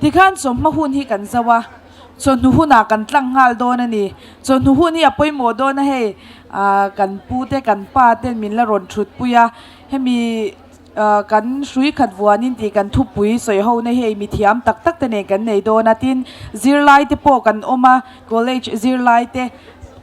Tikhan chawhma hun hi kan zo a, chawhnu hunah kan tlang nghal dawn a ni. Chawhnu hun hi a pawimawh dawn a hei, kan pu te kan pa ten min la rawn thut pui a, hemi kan hrui khat vuanin tih kan thupui sawi ho na hei mithiam tak tak te nen kan nei dawn a, tin zirlai te pawh kan awm a, college zirlai te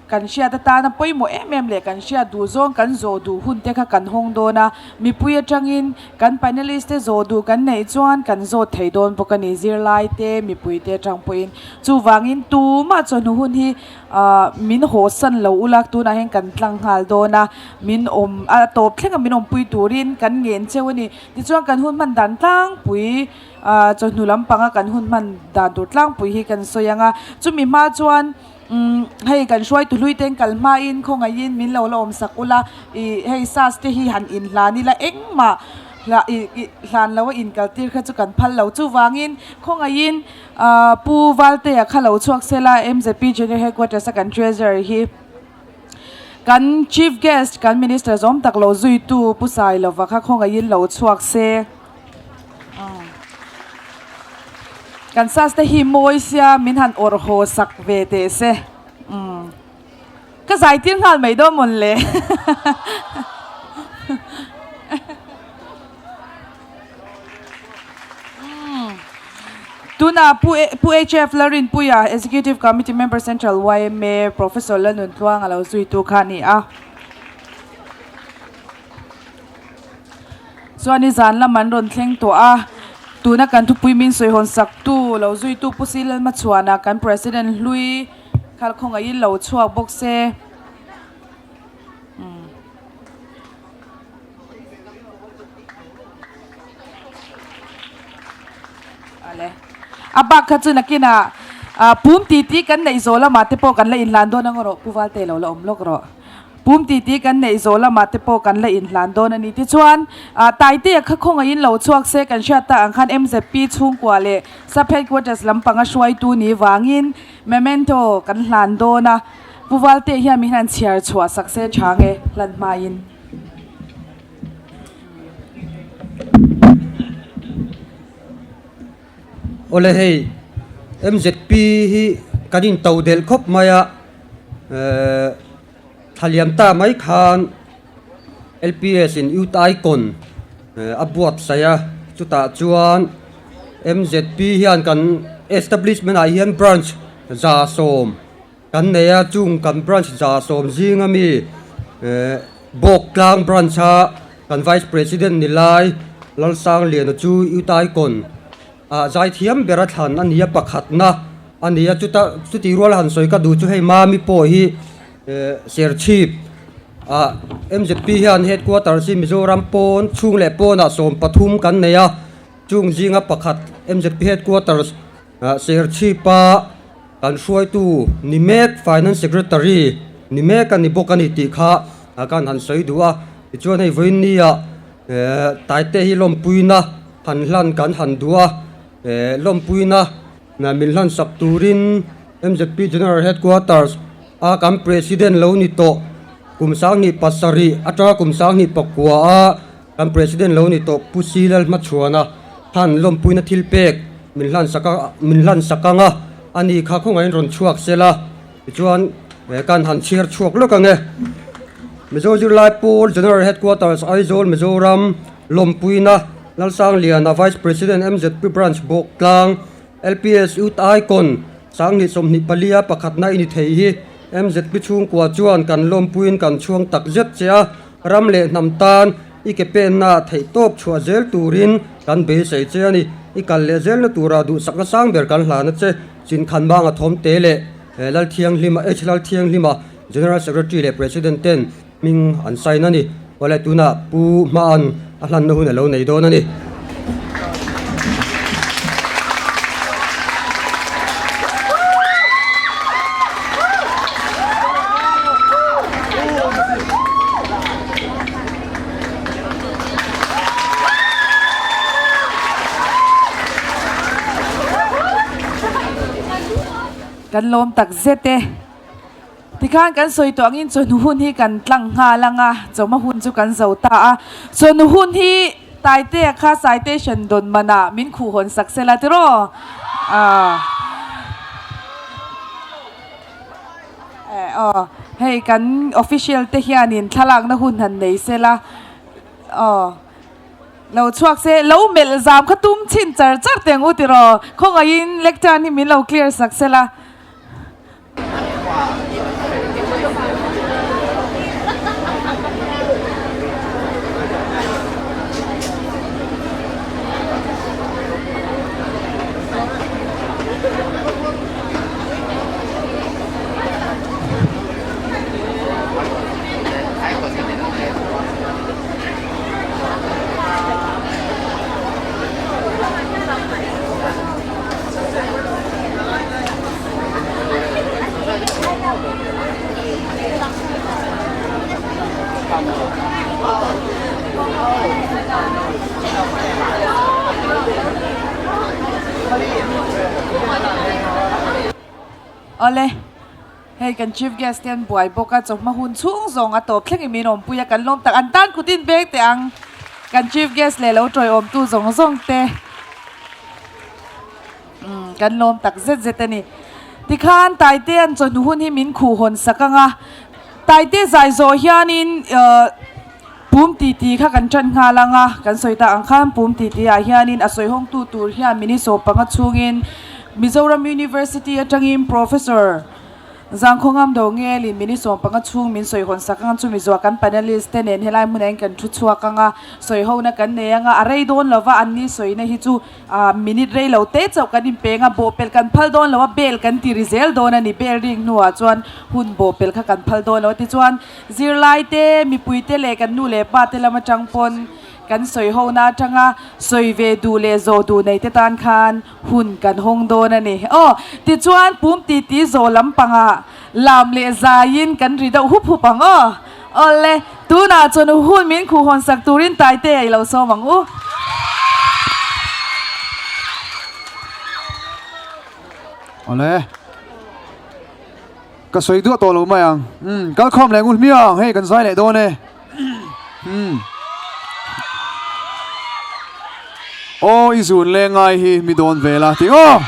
kan hriat atana pawimawh em em leh kan hriat duh zawng kan zawh duh hun te kha kan hawng dawn a, mipui atangin kan panelist te zawh duh kan neih chuan kan zawt thei dawn bawk a ni, zirlai te mipui te atang pawhin chuvangin tumah chawhnu hun hi ahh min hawsan lo ula tunah hian kan tlang nghal dawn a, min awm a tawp thleng a min awmpui turin kan ngen cheu a ni, tichuan kan hun hman dan tlangpui ahh chawhnu lampanga kan hun hman dan tur tlangpui hi kan sawi ang a, chumi hma chuan umm hei kan hruaitu hlui te kal hmain khawngaihin min lo la awm sak ula ih hei sas te hi han inhlan ila engmah hla ih ih hlan lo a inkal tir kha chu kan phal lo chuvangin khawngaihin ahh pu Valtea kha lo chhuak sela M_Z_P General Headquarters a kan treasurer hi kan chief guest kan minister zawm tak lo zuitu Pu Sailova kha khawngaihin lo chhuak se. Kan sas te hi mawi sia min han awrh haw sak ve teh se. Umm. Ka zai tir nghal mai dawn mawn le. Tuna Pu Pu HF Larinpuia Executive Committee Member Central yma Professor Lalnuntluanga lo zuitu kha a ni a. Chuan i zan lam an rawn thleng tawh a, tuna kan thupui min sawihawn sak tu lo zuitu Pu Si Lalhmachhuana kan President hlui khal khawngaihin lo chhuak bawk se. Umm. Ale. A bak kha chu nakinah ah pum titi kan neih zawh lamah te pawh kan la inhlan dawn ang rawh Pu Valte lo la awm lawk rawh. Pum titi kan neih zawh lamah te pawh kan la inhlan dawn a ni. Tichuan, Taitea kha khawngaihin lo chhuak se kan hriat tak ang khan MZP chhungkua leh Sub Headquarters lampanga hruaitu ni vangin Memento kan hlan dawn a. Pu Valte hian min han chhiar chhuah sak se tha nge hlan hmain. Awle hei MZP hi kan into delh khawp mai a, thla liam ta mai khan LPS in Youth Icon a buatsaih a, chutah chuan MZP hian kan establishment ah hian branch 110 kan nei a, chung kan branch 110 zinga mi Bawktlang branch a kan Vice President ni lai Lalsangliana chu Youth Icon ah zaithiam bera thlan a ni a pakhatna a ni a chuta chuti rual han sawi ka duh chu hei Mami pawh hi Serchhip ah M_Z_P hian headquarters hi Mizoram pawn chhung leh pawnah 13 kan nei a chung zinga pakhat M_Z_P headquarters ah Serchhip a kan hruaitu ni mek finance secretary ni mek a ni bawk a ni tih kha kan han sawi duh a tichuan hei vawiin ni ah Taite hi lawmpuina han hlan kan han duh a, lawmpuina min hlan sak turin MZP General Headquarters a kan President lo ni tawh kum 27 atanga kum 29 a kan President lo ni tawh Pu Si Lalhmachhuana khan lawmpuina thil pek min hlan sak a min hlan sak ang a, ani kha khawngaihin rawn chhuak sela tichuan kan han chhiar chhuak lawk ang e. Mizo Zirlai Pawl General Headquarters Aizawl Mizoram lawmpuina Lalsangliana Vice President MZP Branch Bawktlang LPS Youth Icon 2024 a pakhatna i ni thei hi MZP chhungkua chuan kan lawmpuiin kan chhuang tak zet che a, ram leh hnam tan i ke penna theih tawp chhuah zel turin kan beisei che a ni. I kal leh zelna tura duhsakna sang ber kan hlan a che. Chinkhanbanga Thawmte leh Lalthianghlima H Lalthianghlima General Secretary leh President ten hming an sign a ni. Awle tunah Pu Hma'an a hlanna hun a lo nei dawn a ni. Kan lawm tak zet e. Tikhan kan sawi tawh angin chawhnu hun hi kan tlang nghal ang a, chawhma hun chu kan zo ta a. Chawhnu hun hi Taitea kha citation dawn manah min khuh hawn sak sela tiraw? Aw. Eh aw hei kan official te hianin thlalakna hun han nei sela aw lo chhuak se lo melh zam kha tum chhin char char teh ang u tiraw khawngaihin lectern hi min lo clear sak sela. Awle, hei kan chief guest te an buai bawk a, chawhma hun chhung zawng a tawp thlengin min awmpui a, kan lawm tak an tan kut in beng teh ang kan chief guest leh lo tawiawmtu zawng zawng te. Umm kan lawm tak zet zet a ni. Tikhan Taite an chawhnu hun hi min khuh hawn sak ang a, Taite zai zawh hianin uh pum titi kha kan ṭan nghal ang a, kan sawi tak ang khan pum titi ah hianin a sawi hawngtu tur hian Miniso panga chhungin Mizoram University atangin Professor Zangkhawngam do ngelin minute 15 chhung min sawi hawn sak ang chumi zuah kan panelist te nen helai hmunah hian kan thu chhuak ang a, sawi hona kan nei ang a, a rei dawn lo va, anni sawina hi chu minute rei lo te chauh kan inpeng a, bawhpelh kan phal dawn lo a, bell kan ti ri zel dawn a ni, bell ring hnuah chuan hun bawhpelh kha kan phal dawn lo a, tichuan zirlai te, mipui te leh kan nu leh pa te lam atang pawn kan sawi hona atanga sawi ve duh leh zawh duh nei te tan khan Hun kan hawng dawn a ni. Aw, tichuan pum titi zawh lampangah lam leh zaiin kan ri deuh hup hup ang aw. Awle, tunah chuan hun min khuh hawn sak turin Taite a i lo sawm ang u. Awle, ka sawi duah tawh lo mai ang. Umm, kal khawm leh ngun hmiang, hei kan zai leh dawn e. Umm. Aw i zun leng ngai hi mi dawn ve la tih aw.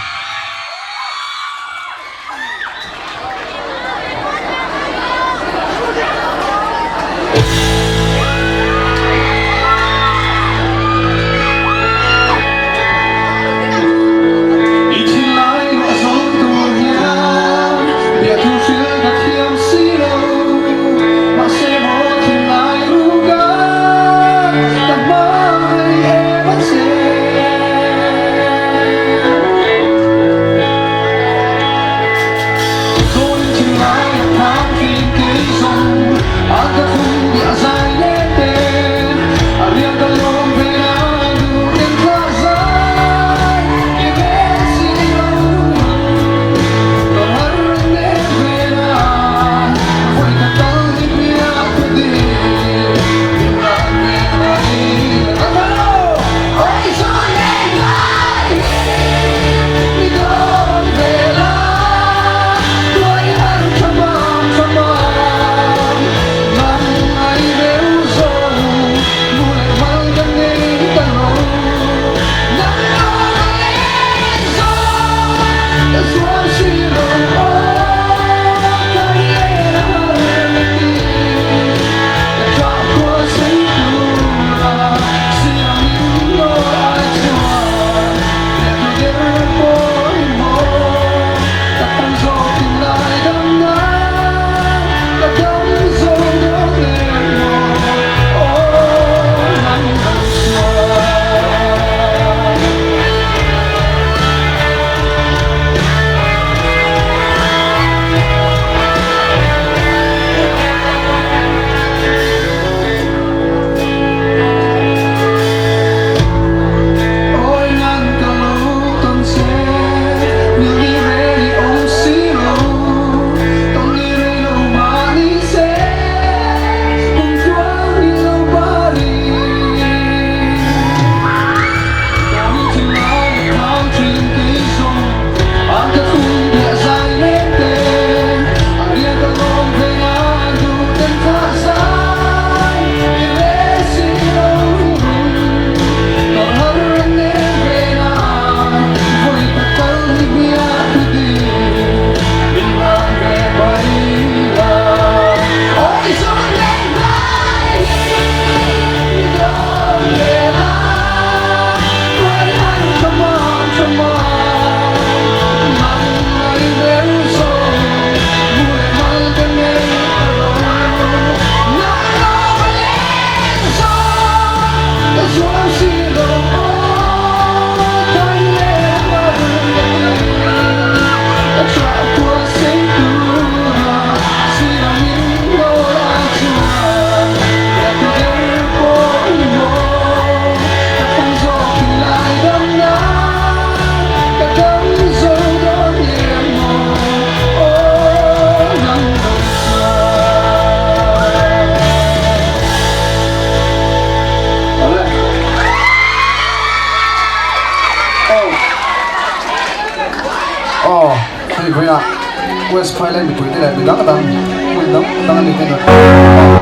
West Phaileng mipuite leh mi dang dang hmun dang dang a ni te rawn kal a.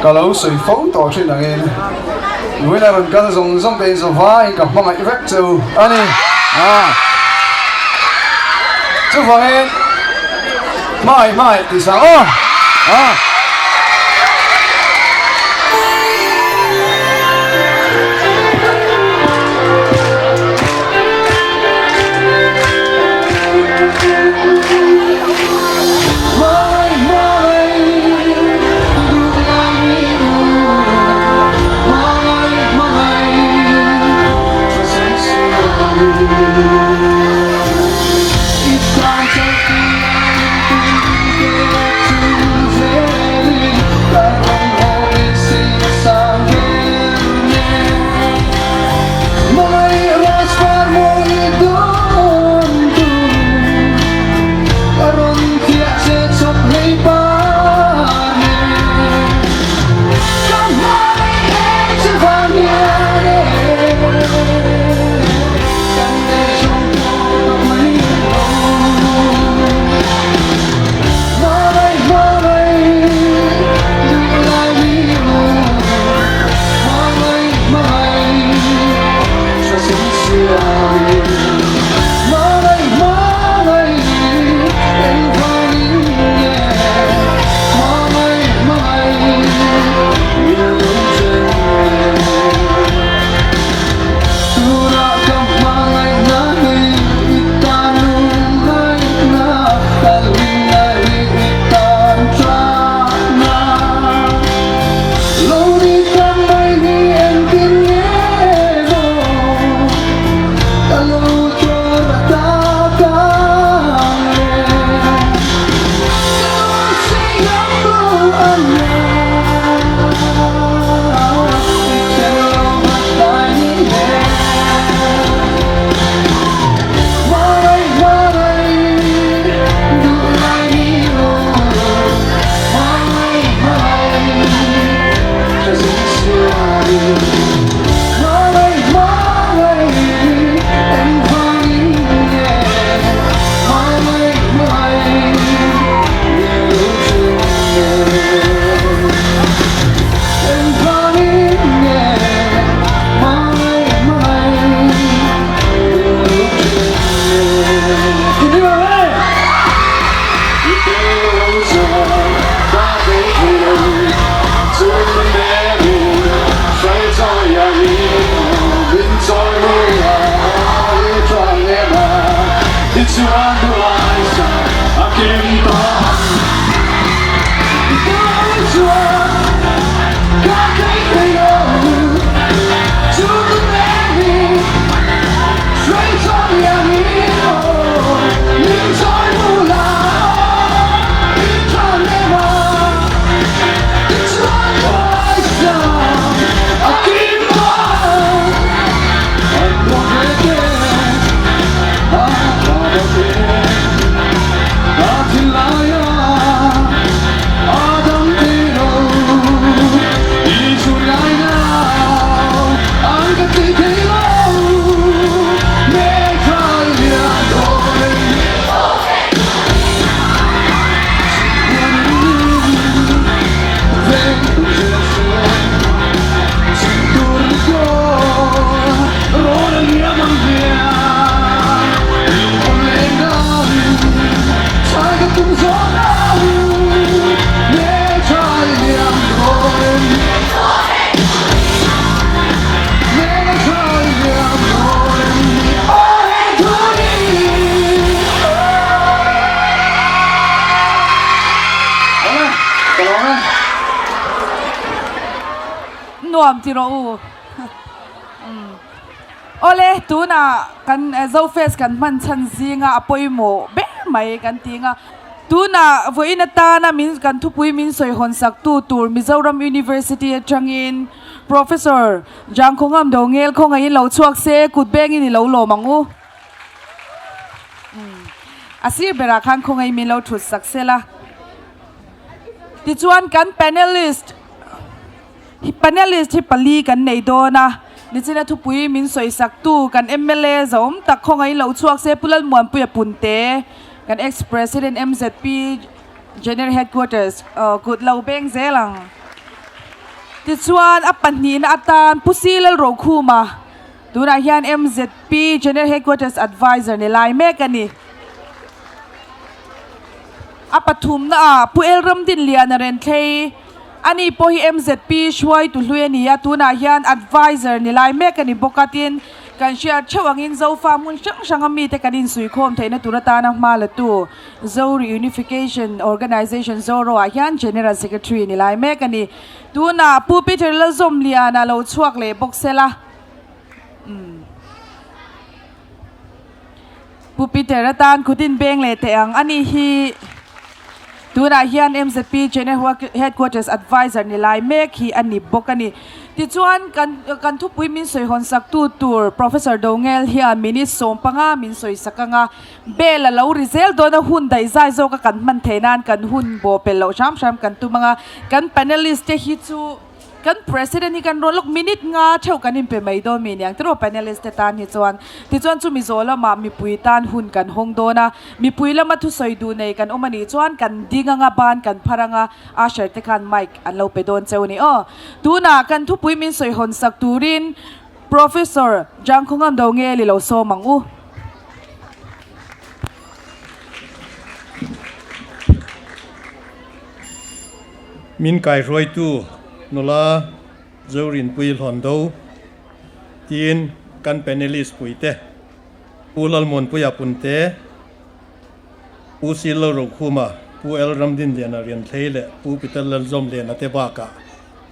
Ka lo sawi fo tawh thin angin Luina rawn kal zawng zawng te in zawvaiin ka hmangaih vek che u a ni. Chuvangin hmangaih hmangaih tih sang aw. Nuam ti rawh u. Awle, tunah kan Zofest kan hman chhan zinga a pawimawh ber mai kan ti ang a. Tunah vawiin atana min kan thupui min sawi hawn sak tu tur Mizoram University atangin Professor Jangkhawngam Dongel khawngaihin lo chhuak se kut bengin i lo lawm ang u. A sir berah khan khawngaih min lo thut sak sela. Tichuan kan panelist hi panelist hi pali kan nei dawn a, nichina thupui min sawi sak tu kan mla zawm tak khawngaih lo chhuak se Pu Lalmuanpuia Punte. Kan ex president MZP General Headquarters kut lo beng zel ang. Tichuan a pahnihna atan Pu Si Lalrokhuma tunah hian MZP General Headquarters Adviser ni lai mek a ni. A pathumna ah Pu El Ramdinliana Renthlei ani pawh hi MZP hruaitu hlui a ni a, tunah hian Adviser ni lai mek a ni bawk a, tin kan hriat theuh angin Zofa hmun hrang hranga mite kan insuihkhawm theihna tur atana hma la tu Zo Reunification Organisation Zoro ah hian General Secretary ni lai mek a ni. Tunah Pu Peter Lalzawmliana lo chhuak leh bawk sela. Umm. Pu Peter atan khutin beng leh teh ang a ni hi. Tunah hian MZP General Headquarters Adviser ni lai mek hi a ni bawk a ni. Tichuan kan kan thupui min sawi hawn sak tu tur Professor Dongel hian minute 15 min sawi sak ang a. Bell a lo ri zel dawn a, hun daih zai zawk a kan hman theih nan kan hun bawh pel loh hram hram kan tum ang a, kan panelist te hi chu kan president hi kan rawn lawk minute nga theuh kan inpe mai dawn mi niang tiraw panelist te tan hi chuan tichuan chumi zawh lamah mipui tan hun kan hawng dawn a, mipui lama thusawi duh nei kan awm a nih chuan kan ding ang a, ban kan phar ang a, usher te khan mic an lo pe dawn cheu a ni aw. Tunah kan thupui min sawi hawn sak turin Professor Jangkhawngam Dongeli lo sawm ang u. Min kaihruaitu nula Zorinpui Hlawndo tiin kan panelist puite Pu Lalmuanpuia Punte, Pu Silo Rokhuma, Pu L Ramdinliana Rianthlei leh Pu Peter Lalzawmliana te bakah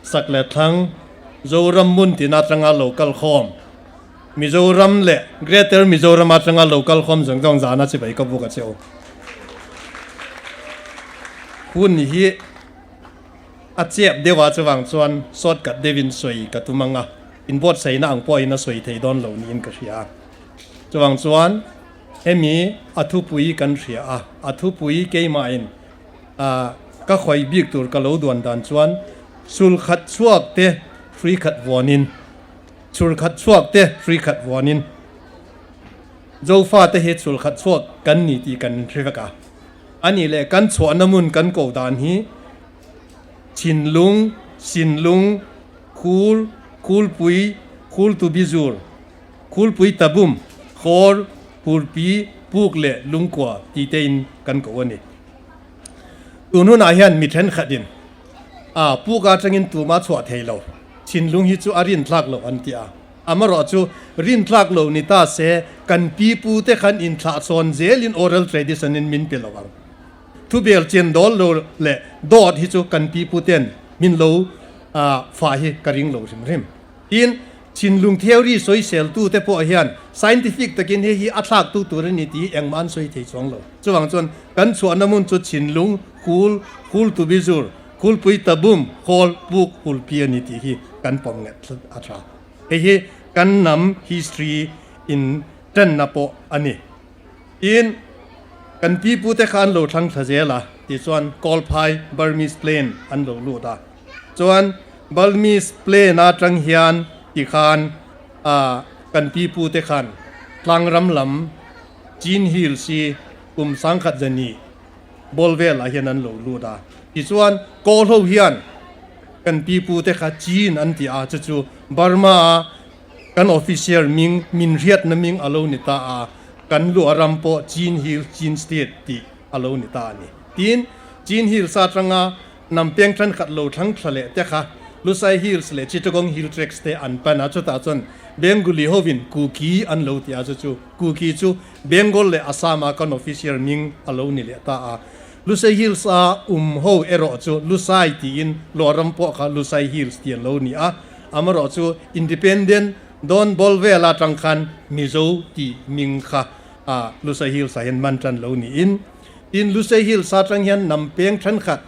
sak leh thlang Zoram hmun tin atanga lo kalkhawm Mizoram leh Greater Mizoram atanga lo kalkhawm zawng zawng zana chibai ka buk a che u. Hun hi a chep deuh a chuvang chuan shortcut deuhin sawi ka tum ang a, inbuatsaihna ang pawhin a sawi thei dawn lo niin ka hria a. Chuvang chuan hemi a thupui kan hria a, a thupui keimahin a ka khawi bik tur ka lo duan dan chuan sul khat chhuak te hrui khat vuanin, chhur khat chhuak te hrui khat vuanin Zofa te hi chhur khat chhuak kan ni tih kan hre vek a. A nih leh kan chhuahna hmun kan ko dan hi Thinlung, Sinlung, Khul, Khulpui, Khultubizur, Khulpui Tabum, Khawr, Phurpi, Puk leh Lungkua tih te in kan ko a ni. Tun hunah hian mi thenkhatin a puk atangin tuma chhuah thei lo, thinlung hi chu a rintlak loh an ti a. Amarawhchu rintlak lo ni ta se kan pi pu te khan inthlahchhawn zelin oral tradition in min pe lo ang. Thubel chen dawl lo leh dawt hi chu kan pi pu ten min lo fah hi ka ring lo hrim hrim. Tin, thinlung theory sawisel tu te pawh hian scientific takin hei hi a thlak tu tur a ni tih hi engmah an sawi thei chuang lo. Chuvang chuan kan chhuahna hmun chu thinlung hul, hul tu bizur, Khulpui tabum khawl puk hulpi a ni tih hi kan pawm nget tlat a tha. Hei hi kan hnam history in tenna pawh a ni. Tin, kan pipute kha an lo thlang thla zel a, tichuan Kawlphai Burmese Plain an lo lut a. Chuan Burmese Plain atang hian tikhan kan pipute khan tlangram lam Chin Hills hi kum sangkhat zani Ball velah hian an lo lut a. Tichuan, Kawl ho hian kan pipu te kha Chin an ti a, chu chu Burma a kan official ming, min hriatna ming a lo ni ta a, kan luah ram pawh Chin Hills, Chin State tih a lo ni ta a ni. Tin, Chin Hills atanga hnam peng thenkhat lo thlang thla leh te kha Lusai Hills leh Chittagong Hill Tracts te an pan a, chutah chuan Bengali hovin Kuki an lo ti a, chu chu Kuki chu Bengal leh Assam a kan official ming a lo ni leh ta a. Lusai Hills a um ho erawh chu Lusai tiin Luaram pawh kha Lusai Hills ti an lo ni a. Amarawh chu Independent dawn bawl vel atang khan Mizo tih ming kha a Lusai Hills ah hian man tan lo niin tin Lusai Hills atang hian hnam peng thenkhat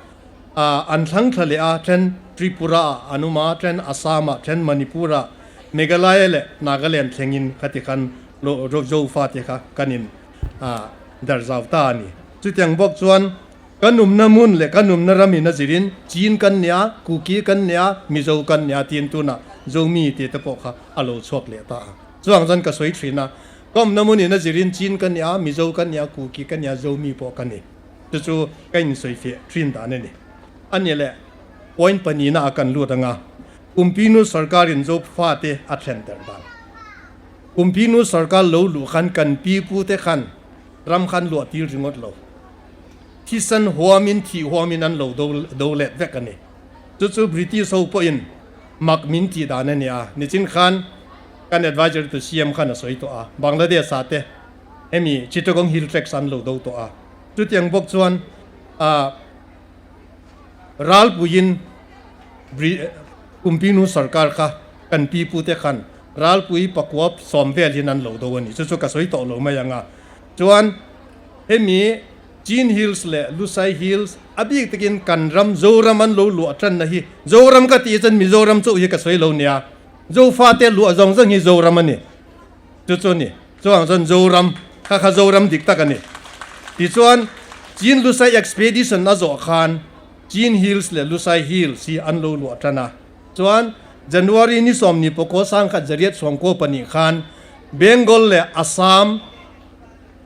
a an thlang thla leh a, then Tripura ah an awm a, then Assam ah, then Manipur ah, Meghalaya leh Nagaland thlengin khati khan Zo fate kha kan in dar zau ta a ni. Chutiang bawk chuan kan umna hmun leh kan umna ram in a zirin Chin kan nia, Kuki kan nia, Mizo kan nia tiin tunah Zomi tih te pawh kha a lo chhuak leh ta a. Chuvang chuan ka sawi thin a. Ka awmna hmunin a zirin Chin ka nia, Mizo ka nia, Kuki ka nia, Zomi pawh ka ni. Chu chu ka insawifiah thin dan a ni. A ni leh point pahnihna ah kan lut anga Kumpinu sarkarin Zo fate a thlen der dan. Kumpinu sarkar lo luh khan kan pi pute khan ram khan luah tir ringawt lo. Thisen huamin thih huamin an lo do do let vek a ni. Chu chu British ho pawhin mak min tih dan a ni a. Nichin khan kan adviser tu CM khan a sawi tawh a, Bangladesh ah te hemi Chittagong Hill Tracts an lo do tawh a. Chutiang bawk chuan ah ralpuiin Kumpinu sarkar kha kan pi pute khan ralpui pakua sawm vel hian an lo do a ni. Chu chu ka sawi tawh lo mai ang a. Chuan hemi Chin Hills leh Lusai Hills a bik takin kan ram Zoram an lo luah tanna hi Zoram ka tih chuan Mizoram chauh hi ka sawi lo nia. Zofate luah zawng zawng hi Zoram a ni. Chu chu a ni. Chuvang chuan Zoram kha kha Zoram dik tak a ni. Tichuan Chin Lusai Expedition a zawh khan Chin Hills leh Lusai Hills hi an lo luah tan a. Chuan January ni sawmni pawkaw sangkhat zariat sawmkaw pahnih khan Bengal leh Assam,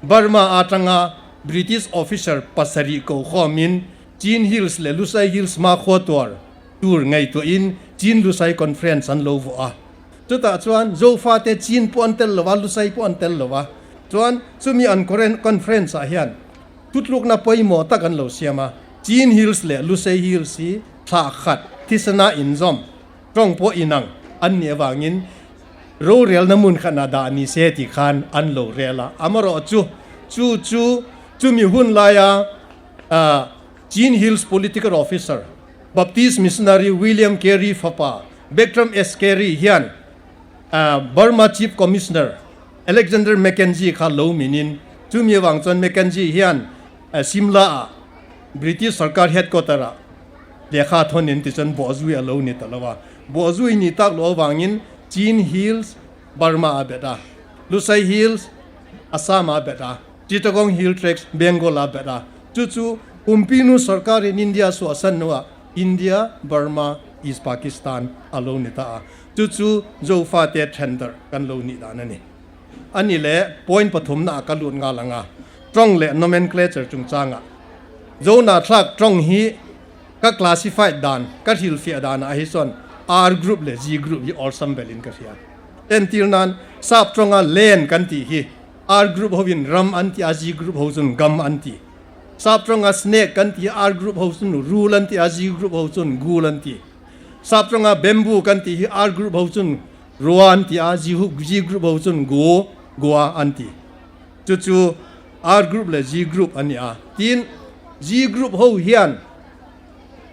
Burma atanga British officer pasarih ko khawmin Chin Hills leh Lusai Hills hmakhua tuar tur ngaihtuahin Chin Lusai Conference an lo vuah a. Chutah chuan Zofate Chin pawh an tel lo a, Lusai pawh an tel lo a. Chuan chumi an conference ah hian thutlukna pawimawh tak an lo siam a, Chin Hills leh Lusei Hills hi thlah khat thisena inzawm tawng pawh inang an nih avangin rorelna hmun khatna dah ni se tih khan an lo rel a. Amaherawhchu chu chu chumi hun laia Chin Hills Political Officer, Baptist Missionary William Carey fapa Bertram S. Carey hian Burma Chief Commissioner Alexander Mackenzie kha lo minin chumi avang chuan Mackenzie hian Simla-ah British sarkar headquarter-ah lehkha thawnin tichuan bawhzui a lo ni ta lo a. Bawhzui ni tak loh avangin Chin Hills, Burma a bet a, Lusai Hills, Assam a bet a, Chittagong Hill Tracts, Bengal a bet a. Chu chu Kumpinu sarkarin India suahsan hnuah India, Burma, East Pakistan a lo ni ta a. Chu chu Zofate then darh kan lo nih dan a ni. A ni leh point pathumna ah ka lut nghal ang a, tawng leh nomenclature chungchangah. Zona thlak tawng hi ka classified dan, ka hrilhfiah danah hi chuan R group leh G group hi awlsam belin ka hria. Entir nan sap tawnga land kan tih hi R group hovin ram an ti a, G group ho chuan gam an ti. Sap tawnga snake kan tih hi R group ho chuan rul an ti a, G group ho chuan gul an ti. Sap tawnga bamboo kan tih hi R group ho chuan rua an ti a, G group ho chuan gu, gua an ti. Chu chu R group leh G group an ni a. Tin, G group ho hian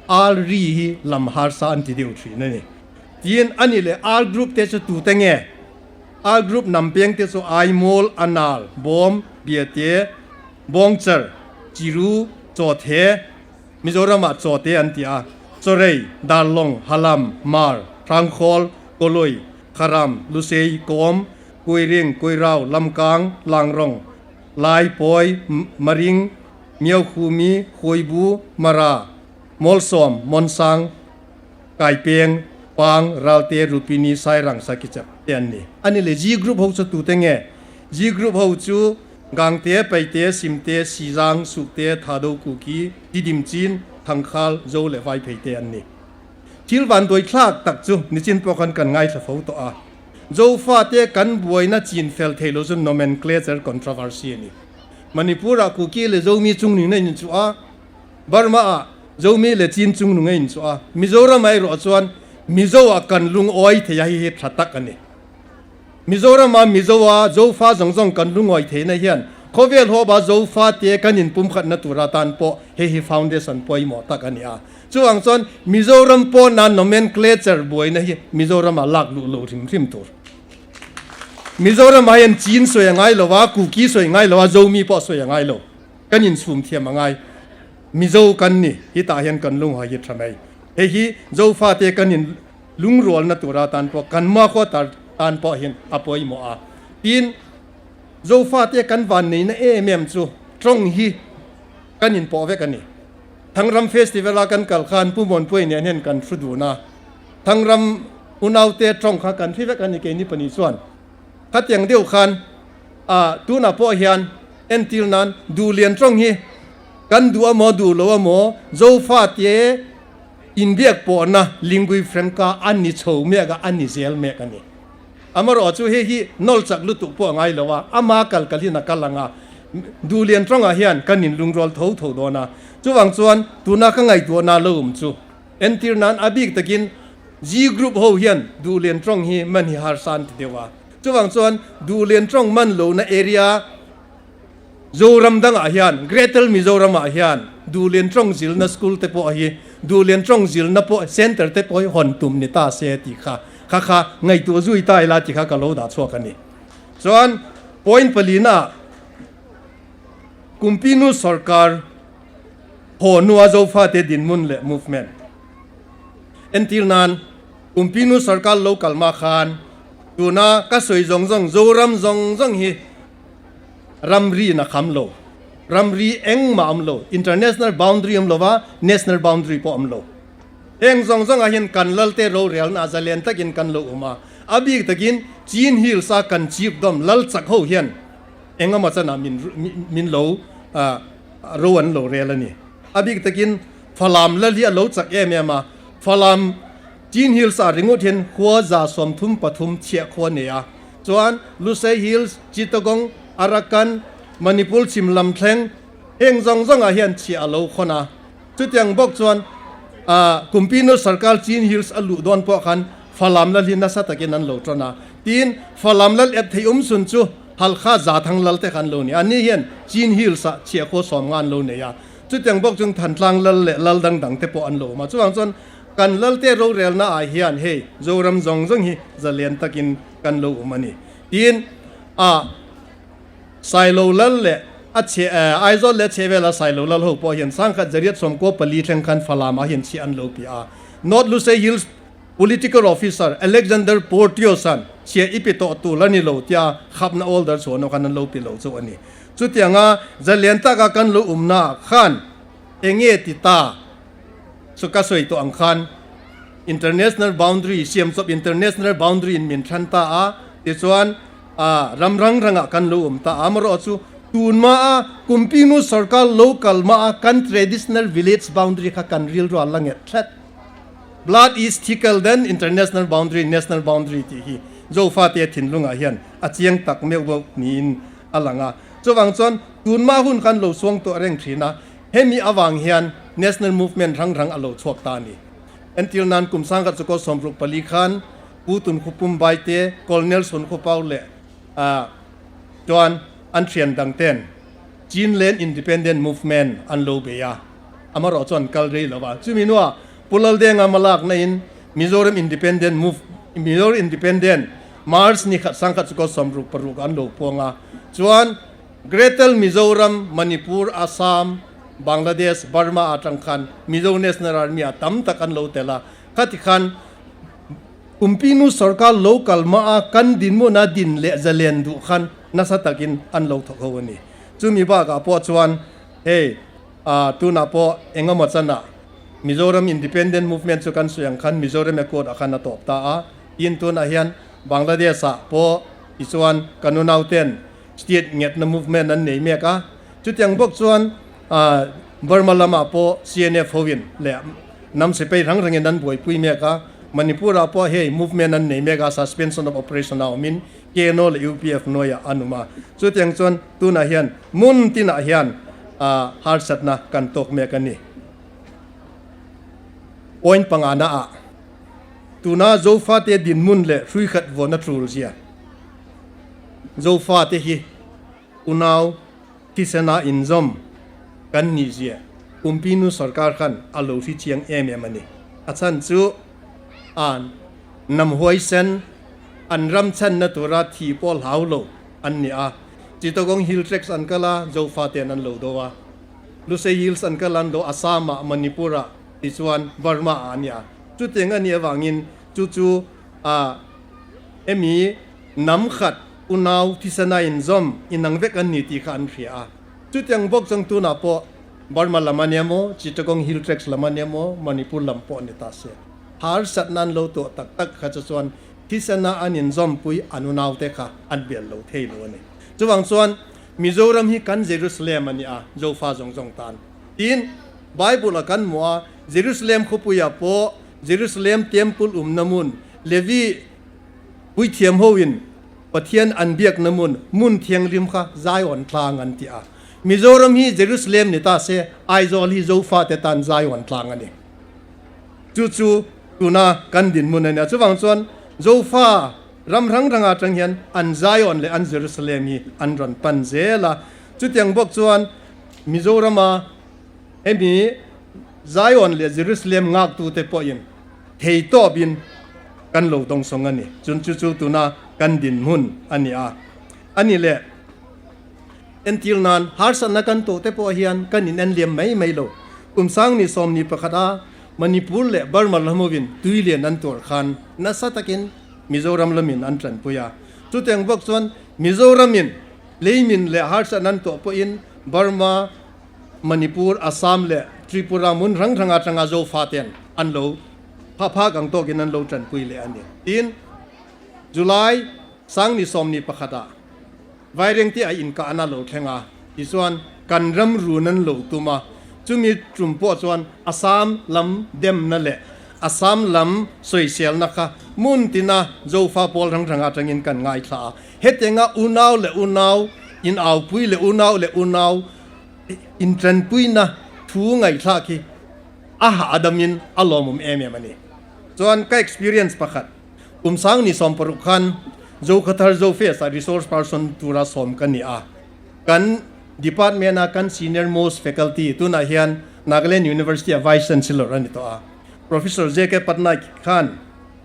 R ri hi lam harsa an ti deuh thin a ni. Tin, a ni leh R group te chu tute nge? R group nam peng te chu Aimawl, Anal, Bawm, Biate, Bawngcher, Chiru, Chawthe, Mizoramah Chawte an ti a, Chawrei, Darlawng, Halam, Mar, Hrangkhawl, Kawlui, Kharam, Lusei, Kawm, Kuiring, Kuirau, Lamkang, Langrong, Lai, Pawi, Maring, Miaukhumi, Huibu, Mara, Mawlsawm, Mawnsang, Kaipeng, Pang, Ralte, Rupini, Sairang, Sakichap te an ni. A ni le, G group ho chu tute nge? G group ho chu Gangte, Paite, Simte, Sizang, Sukte, Thado, Kuki, Tidim Chin, Thangkhal, Zo leh Vaiphei te an ni. Thil van dawi thlak tak chu nichin pawh khan kan ngaithla fo tawh a. Zofate kan buaina chin fel thei lo chu nomenclature controversy a ni. Manipur-ah Kuki leh Zomi chungnung a inchuh a, Burma-ah Zomi leh Chin chungnung a inchuh a, Mizoram-ah erawh chuan Mizo-ah kan lungawi thei a, hei hi tha tak a ni. Mizoram-a Mizo-a Zofa zawng zawng kan lungawi theihna hian khawvel hawpa Zofate kan inpumkhatna tur atan pawh hei hi foundation pawimawh tak a ni a. Chuvang chuan Mizoram pawna nomenclature buaina hi Mizoram-ah lak luh lo hrim hrim tur. Mizoram-ah hian Chin sawi a ngai lo a, Kuki sawi a ngai lo a, Zomi pawh sawi a ngai lo. Kan inchhum thiam a ngai. Mizo kan ni, hetah hian kan lunghawi hi tha mai. Hei hi Zofate kan in lungrualna tur atan pawh kan mahkhaw tar tan pawh hian a pawimawh a. Tin, Zofate kan van neihna em em chu tawng hi kan inpawh vek a ni. Thangram Festival a kan kal khan Pu Muanpuia nen hian kan thu dun a, Thangram unaute tawng kha kan hri vek a ni keini pahnih chuan. Khatiang deuh khan. A tunah pawh hian entir nan Duhlian tawng hi kan duh a maw duh lo a maw Zofate inbiak pawhna lingui franca a ni chho mek a, a ni zel mek a ni. Amarawh chu hei hi nawl chak lutuk pawh a ngai lo a, ama kal kal hin a kal ang a, Duhlian tawngah hian kan inlungrual tho tho dawn a. Chuvang chuan tuna ka ngaihtuahna lo awm chu entir nan a bik takin G group ho hian Duhlian tawng hi man hi harsa an ti deuh a. Chuvang chuan Duhlian tawng man lohna area Zoram dangah hian, Greater Mizoramah hian Duhlian tawng zilna school te pawh hi, Duhlian tawng zilna pawh center te pawh hi hawn tum ni ta se tih kha, kha kha ngaihtuah zui ta ila tih kha ka lo dah chhuak a ni. Chuan point palina Kumpinu sorkar haw hnua Zofate dinhmun leh movement entir nan Kumpinu sorkar lo kal mah khan tuna ka sawi zawng zawng Zoram zawng zawng hi ramri in a kham lo. Ramri engmah a awm lo. International boundary a awm lo va, national boundary pawh a awm lo. Heng zawng zawngah hian kan lalte rorelna zalen takin kan lo awm a. A bik takin Chin Hills a kan chiefdom lal chak ho hian engemaw chanah min min lo ro an lo rel a ni. A bik takin Falam lal hi a lo chak em em a, Falam Chin Hills ah ringawt hian khua 33 chhiah khua nei a, chuan Lusei Hills, Chittagong, Arakan, Manipur chhim lam thleng heng zawng zawngah hian chhiah a lo khawn a. Chutiang bawk chuan Kumpinu Sarkar Chin Hills a luh dawn pawh khan Falam lal hi nasa takin an lo tawn a. Tin, Falam lal ep thei um sun chu Halkha Zathang lal te kha an lo ni a. Ani hian Chin Hills ah chhiah khua 50 an lo nei a. Chutiang bawk chuan Thantlang lal leh lal dang dang te pawh an lo awm a. Chuvang chuan kan lalte rorelna ah hian hei Zoram zawng zawng hi zalian takin kan lo awm a ni. Tin, a Sailo lal leh a chhe Aizawl leh a chhehvela Sailo lal ho pawh hian sangkhat 894 thleng khan Falam ah hian chhiah an lo pi a. North Lusei Hills Political Officer Alexander Porteous-a'n chhiah i pi tawh tur a ni lo tia khapna order chhuah nawh khan an lo pi lo chauh a ni. Chutianga zalian taka kan lo umna khan enge ti ta chu ka sawi tawh ang khan International Boundary siam chawp International Boundary in min thlan ta a, tichuan ram rang rangah kan lo um ta a. Amarawh chu tun hma a Kumpinu Sarkar local hma a kan traditional village boundary kha kan rilru a la nget thlet. Blood is thicker than international boundary, national boundary tih hi Zofate thinlungah hian a chiang tak meuh meuh niin a lang a. Chuvang chuan tun hma hun khan lo suang tawh reng thin a, hemi avang hian national movement rang rang a lo chhuak ta a ni. Entir nan kum sangkhat chu kaw 64 khan Pu Tun Khupum Baite, Col Nelson Khupau leh chuan an thian dang ten Chinland Independent Movement an lo bei a, amarawh chuan kal rei lo a. Chumi hnuah Pu Laldenga hmalak naiin Mizoram Independent Move, Mizoram Independent March ni khat sangkhat chu kaw 66 an lo puang a, chuan Greater Mizoram, Manipur, Assam, Bangladesh, Burma atang khan Mizo National Army a tam tak an lo tel a, khati khan Kumpinu sorkar lo kal mah a kan dinhmuna din leh zalen duh khan nasa takin an lo thawk ho a ni. Chumi bakah pawh chuan hei tunah pawh engemaw chanah Mizoram Independent Movement chu kan sawi ang khan Mizoram Accord ah khan a tawp ta a, tin tunah hian Bangladesh ah pawh tichuan kan unauten State ngetna movement an nei mek a, chutiang bawk chuan Burma lamah pawh CNF hoin leh hnam sipai rang rangin an buaipui mek a, Manipur ah pawh hei movement an nei mek a, suspension of operation a awmin KNO leh UPF hnuaiah an awm a, chutiang chuan tunah hian hmun tinah hian harsatna kan tawk mek a ni. Point pangana ah tuna Zofate dinhmun leh hruikhat vawn a tul zia. Zofate hi unau thisena inzawm kan nih zia Kumpinu sorkar khan a lo hri chiang em em a ni. A chhan chu an hnam huaisen, an ram chhanna tura thi pawh hlau lo an ni a. Chittagong Hill Tracts an kal a, Zofate'n an lo do a. Lusei Hills an kal an do Assam ah, Manipur ah tichuan Burma ah a ni a. Chutiang a nih avangin chu chu a hemi hnam khat unau thisena inzawm inang vek an ni tih kha an hria a. Chutiang bawk chuan tunah pawh Burma lam a nia maw, Chittagong Hill Tracts lam a nia maw, Manipur lam pawh a ni ta se. Harsatna an lo tuah tak tak kha chu chuan thisena an inzawmpui an unaute kha an bel lo thei lo a ni. Chuvang chuan Mizoram hi kan Jerusalem a ni a, Zofa zawng zawng tan. Tin, Bible a kan hmuh a, Jerusalem khawpuiah pawh Jerusalem Temple umna hmun, Levi puithiam hoin Pathian an biakna hmun, hmun thianghlim kha Zion tlang an ti a. Mizoram hi Jerusalem ni ta se, Aizawl hi Zofate tan Zion tlang a ni. Chu chu tuna kan dinhmun a nia. Chuvang chuan Zofa ram hrang hrang atang hian an Zion leh an Jerusalem hi an rawn pan zel a. Chutiang bawk chuan Mizorama hemi Zion leh Jerusalem ngaktute pawhin thei tawpin kan lo dawngsawng a ni. Chun chu chu tuna kan dinhmun a ni a. A ni leh entir nan harsatna kan tawhte pawh hian kan in en liam mai mai lo. Kum sangni sawmni pakhat a Manipur leh Burma lamhovin tui lian an tuar khan nasa takin Mizoram lamin an tanpui a. Chutiang bawk chuan Mizoramin leimin leh harsatna an tuah pawhin Burma, Manipur, Assam leh Tripura hmun hrang hrang atanga Zofaten an lo pha phak ang tawkin an lo tanpui leh a ni. Tin, July sangni sawmni pakhatah Vairengte a inkahna lo thleng a, tichuan kan ram run an lo tum a, chumi tum pawh chuan Assam lam demna leh Assam lam sawiselna kha hmun tina Zofa pawl hrang hrang atangin kan ngaithla a. Hetianga unau leh unau inaupui leh unau leh unau intranpuina thu ngaihthlak hi a hahdamin a lawmawm em em a ni. Chuan ka experience pakhat, kum sangni 60 khan Zokhathar Zofest ah resource person tura sawm ka ni a. Kan department a kan senior most faculty tunah hian Nagaland University ah Vice Chancellor a ni tawh a. Professor JK Patnaik khan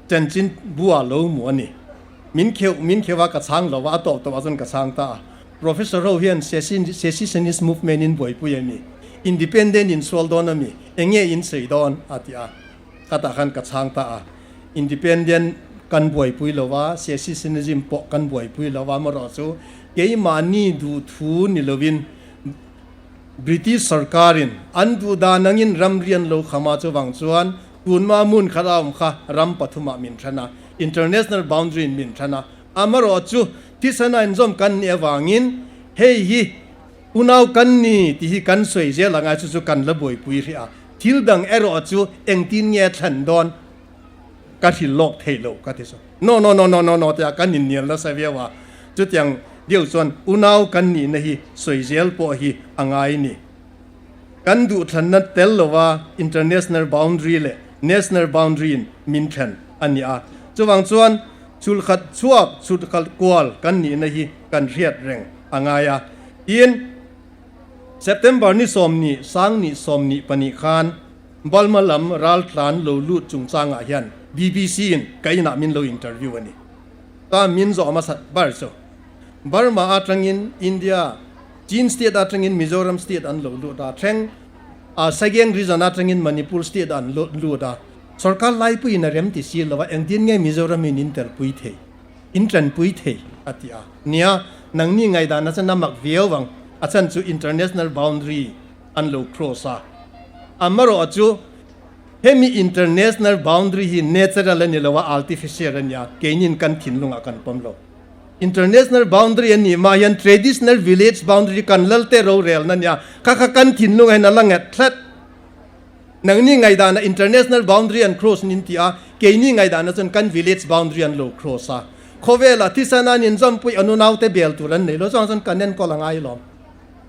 chanchin bua lo hmu a ni. Min kheuh min kheuh a ka chhang lo a, a tawp tawp ah chuan ka chhang ta a. Professor ho hian secessionist movement in buaipui a mi, independent in sual dawn a mi, eng nge in sawi dawn a ti a, ka tah khan ka chhang ta a. Independent kan buaipui lo a, secessionism pawh kan buaipui lo a, amaherawh chu keimahni duhthu ni lovin British sarkarin an duh dan angin ramrian lo kham a, chuvang chuan tunma hmun khat a awm kha ram pathumah min then a, international boundary in min then a, amaherawh chu thisena inzawm kan nih avangin hei hi unau kan ni tih hi kan sawi zel ang a, chu chu kan la buaipui hrih a, thil dang erawh chu engtin nge a thlen dawn ka hrilh lawk theih loh ka ti chu no no no no no no tia kan innial nasa viau a, chutiang deuh chuan unau kan nihna hi sawi zel pawh hi a ngai ni. Kan duhthlanna tel lova international boundary leh national boundary in min then a ni a, chuvang chuan chulkhat chhuak chhutkhal kual kan nihna hi kan hriat reng a ngai a. Tin, September ni 10 sang ni 22 khan Balma lam raltlan lo lut chungchangah hian BBC in ka inah min lo interview a ni. Ta min zawh hmasat bar chu Burma atangin India, Chin state atangin Mizoram state an lo lut a, thleng a Sagaing region atangin Manipur state an lo lut a, sorkar laipuiin a rem ti si lo a, engtin nge Mizoram in in telpui thei, in tanpui thei a ti a. Nia, nangni ngaihdan a chan a mak viau ang, a chhan chu international boundary an lo cross a. Amaherawh chu hemi international boundary hi natural a ni lo a, artificial a nia, keinin kan thinlungah kan pawm lo. International boundary a nih mah hian traditional village boundary kan lal te rorelna a nia, kha kha kan thinlung ah hian a la nghet tlat. Nangni ngaihdan ah international boundary an cross nin ti a, keini ngaihdan ah chuan kan village boundary an lo cross a. Khawvel ah thisen an inzawmpui a nunau te bel tur an nei lo chuang chuan kan enkawl a ngai lawm.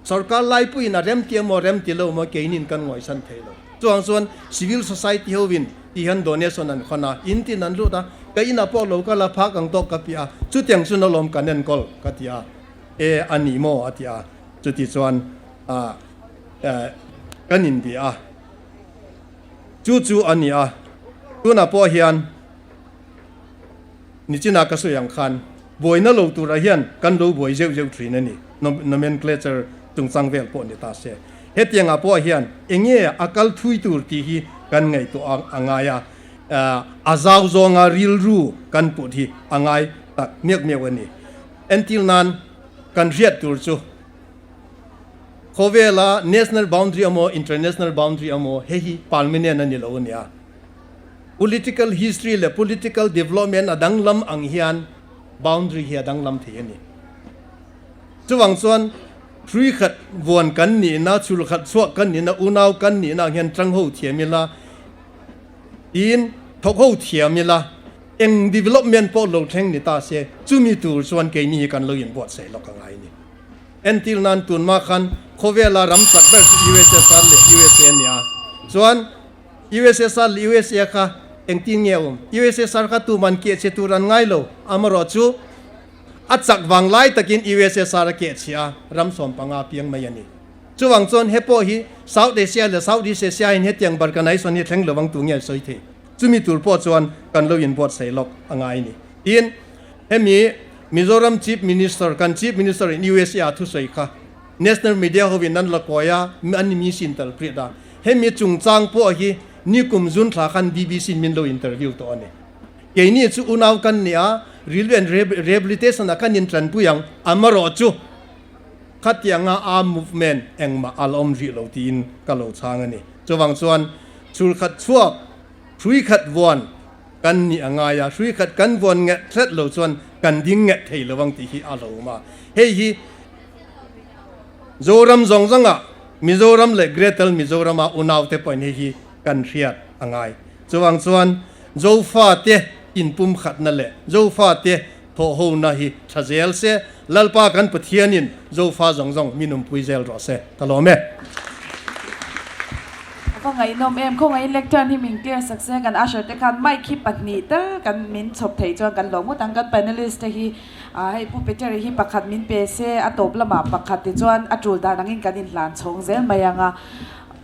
Sorkar laipuiin a rem ti emaw rem ti lo emaw keinin kan ngawisan thei lo. Chuang chuan civil society hovin ti hian donation an khawn a, in tin an lut a, ka inah pawh lo kal a, phak ang tawk ka piah a, chutiang chu na lawm kan enkawl ka ti a, e a ni maw a ti a, chuti chuan ah kan inbia a, chu chu a ni a, tunah pawh hian nichinah ka sawi ang khan buaina lo turah hian kan lo buai zeuh zeuh thin a ni, nomenclature chungchang vel pawh ni ta se. Hetiangah pawh hian enge a kal thui tur tih hi kan ngaihtuah a ngai a, a zau zawnga rilru kan put hi a ngai tak miak miau a ni. Entir nan kan hriat tur chu khawvela national boundary emaw international boundary emaw hei hi permanent a ni lo a nia. Political history leh political development a danglam ang hian boundary hi a danglam thei a ni. Chuvang chuan hrui khat vuan kan nihna, chhul khat chhuak kan nihna, unau kan nihna ang hian tang ho thiam ila, tiin thawk ho thiam ila, eng development pawh lo thleng ni ta se, chumi tur chuan keini hi kan lo inbuatsaih lawk a ngai a ni. Entir nan tunma khan khawvela ram chak ber chu USSR leh USA a ni a, chuan USSR leh USA kha engtin nge a awm? USSR kha tuman keh che tur an ngai lo, amarawh chu a chak vang lai takin USSR a keh chhia a, ram 15 piang mai a ni. Chuvang chuan he pawh hi South Asia leh South East Asia in hetiang Balkanization hi thleng lovang tu nge an sawi thei? Chumi tur pawh chuan kan lo inbuatsaih lawk a ngai a ni. Tin, hemi Mizoram Chief Minister, kan Chief Minister in USA a thusawi kha National Media hovin an la kawi a, an ni mi sin tal priat a. Hemi chungchang pawh hi nikum zun thla khan BBC in min lo interview tawh a ni. Keini chu unau kan ni a, Rilru and Rehabilitation ah kan intlanpui ang, amarawh chu khatianga arm movement engmah a la awm rih lo tiin ka lo chhang a ni. Chuvang chuan chhulkhat chhuak, hrui khat vuan kan nih a ngai a, hrui khat kan vuan nget hret lo chuan kan ding nget thei lo ang tih hi a lo awm a. Hei hi Zoram zawng zawngah Mizoram leh Greater Mizorama unaute pawhin hei hi kan hriat a ngai. Chuvang chuan Zofate inpumkhatna leh Zofate thawhhona hi tha zel se, Lalpa kan Pathianin Zofa zawng zawng min awmpui zel rawh se. Ka lawm e. A va ngaihnawm em? Khawngaihin lectern hi min clear sak se, kan usher te khan mic hi pahnih tal kan min chhawp theih chuan kan lawm ngawt ang. Kan panelist te hi hei Pu Peter hi pakhat min pe se, a tawp lamah pakhat tichuan a tul dan angin kan inhlan chhawng zel mai ang a.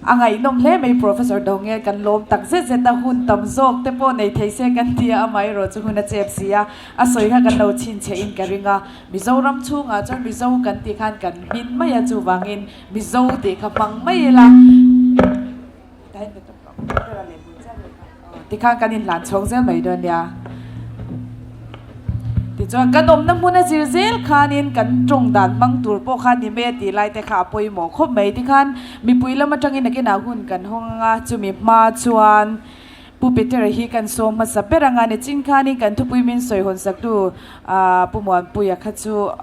A ngaihnawm hle mai Professor Dongel kan lawm tak zet zet a, hun tam zawk te pawh nei thei se kan ti a, amaherawh chu hun a chep si a, a sawi kha kan lo chhinchhe in ka ring a, Mizoram chhungah chuan Mizo kan tih khan kan hmin mai a, chuvangin Mizo tih kha hmang mai ila tikhan kan inhlan chhawng zel mai dawn nia. Tichuan kan awmna hmun a zir zel khanin kan tawng dan hmang tur pawh kha ni mai a tih lai te kha a pawimawh khawp mai. Tikhan mipui lam atangin nakinah hun kan hawng anga chumi hma chuan Pu Peter-a hi kan sawm hmasa ber anga nichin khanin kan thupui min sawi hawn saktu Pu Muanpuia kha chu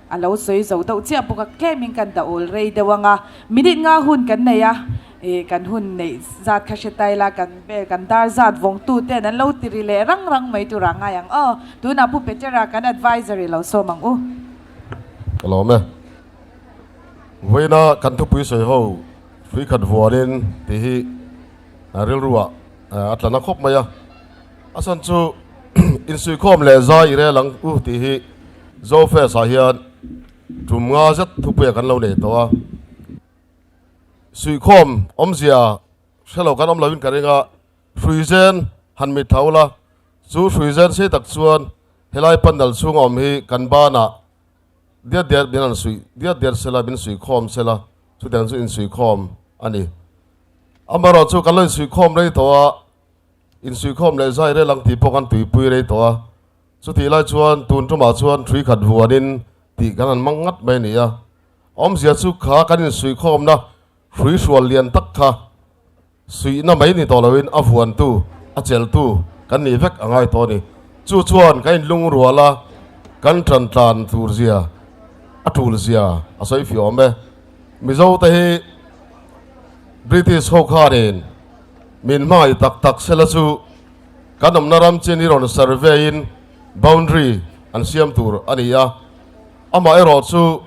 A lo sawi zo deuh chiah bawk a, tlemin kan dah awl rei deuh ang a, minute nga hun kan nei a, ih kan hun neih zat kha hre ta ila kan vel kan dar zat vawng tu ten an lo ti ri leh rang rang mai tur ah ngai ang aw, tunah Pu Petera kan adviser i lo sawm ang u. Ka lawm e. Vawiina kan thupui sawi ho hrui khat vuanin tih hi rilruah a tla na khawp mai a. A chhan chu insuihkhawm leh zai i rel ang u tih hi Zofest ah hian tum nga zet thupui ah kan lo nei tawh a. Suihkhawm awmzia hre lo kan awm loin ka ring a, Hruizen han mit tho la, chu Hruizen sei tak chuan helai pandal chhunga awm hi kan banah diat diat min han suih diat diat sela, min suihkhawm sela, chutiang chu insuihkhawm a ni. Amaherawhchu chu kan lo insuihkhawm rei tawh a, Insuihkhawm leh zai rel ang tih pawh kan tuipui rei tawh a, chutih lai chuan tun tumah chuan thui khat vuanin tih kan han hmang ngat mai a ni a. Awmzia chu kha kan insuihkhawmna hrui hrual lian tak kha suihna mai ni tawh loin a vuantu, a cheltu kan nih vek a ngai tawh a ni. Chu chuan kan inlungrual a, kan tantlan tur zia, a tul zia a sawi fiah awm e. Mizote hi British ho khanin Min hmangaih tak tak sela chu kan awmna ram chin hi rawn survey in boundary an siam tur a ni a, amah erawh chu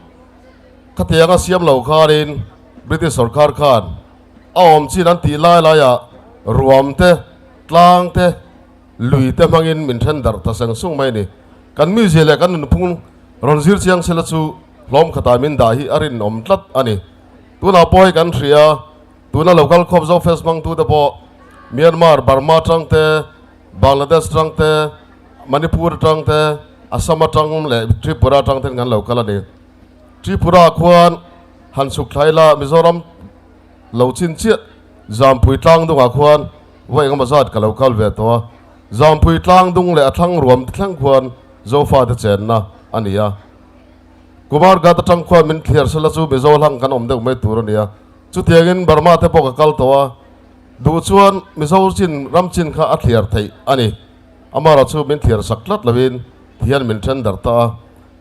khatiang a siam lo khanin British sorkar khan a awm chin an tih lai laiah ruam te, tlang te, lui te hmangin min then darh ta seng sung mai a ni. Kan mizia leh kan nunphung rawn zir chiang sela chu hlawm khatah min dah hi a rinawm tlat a ni. Tunah pawh hei kan hria. Tuna local khawp zo fest hmangtute pawh Myanmar, Burma atang te, Bangladesh atang te, Manipur atang te, Assam atang leh Tripura atang ten kan lo kal a ni. Tripura khuan han chhuk thla ila Mizoram lo chin chiah Zampui tlang dungah khuan vawi engemaw zat ka lo kal ve tawh a. Zampui tlang dung leh a thlang ruam te thleng khuan Zofate chenna a ni a. Kumar Ghat atang khuan min thliar sela chu Mizo hlang kan awm deuh mai tur a ni a. Chutiangin Burma te pawh ka kal tawh a, duh chuan Mizo chin ram chin kha a thliar theih a ni. Amara chu min thliar sak tlat lovin ti hian min then darh ta a.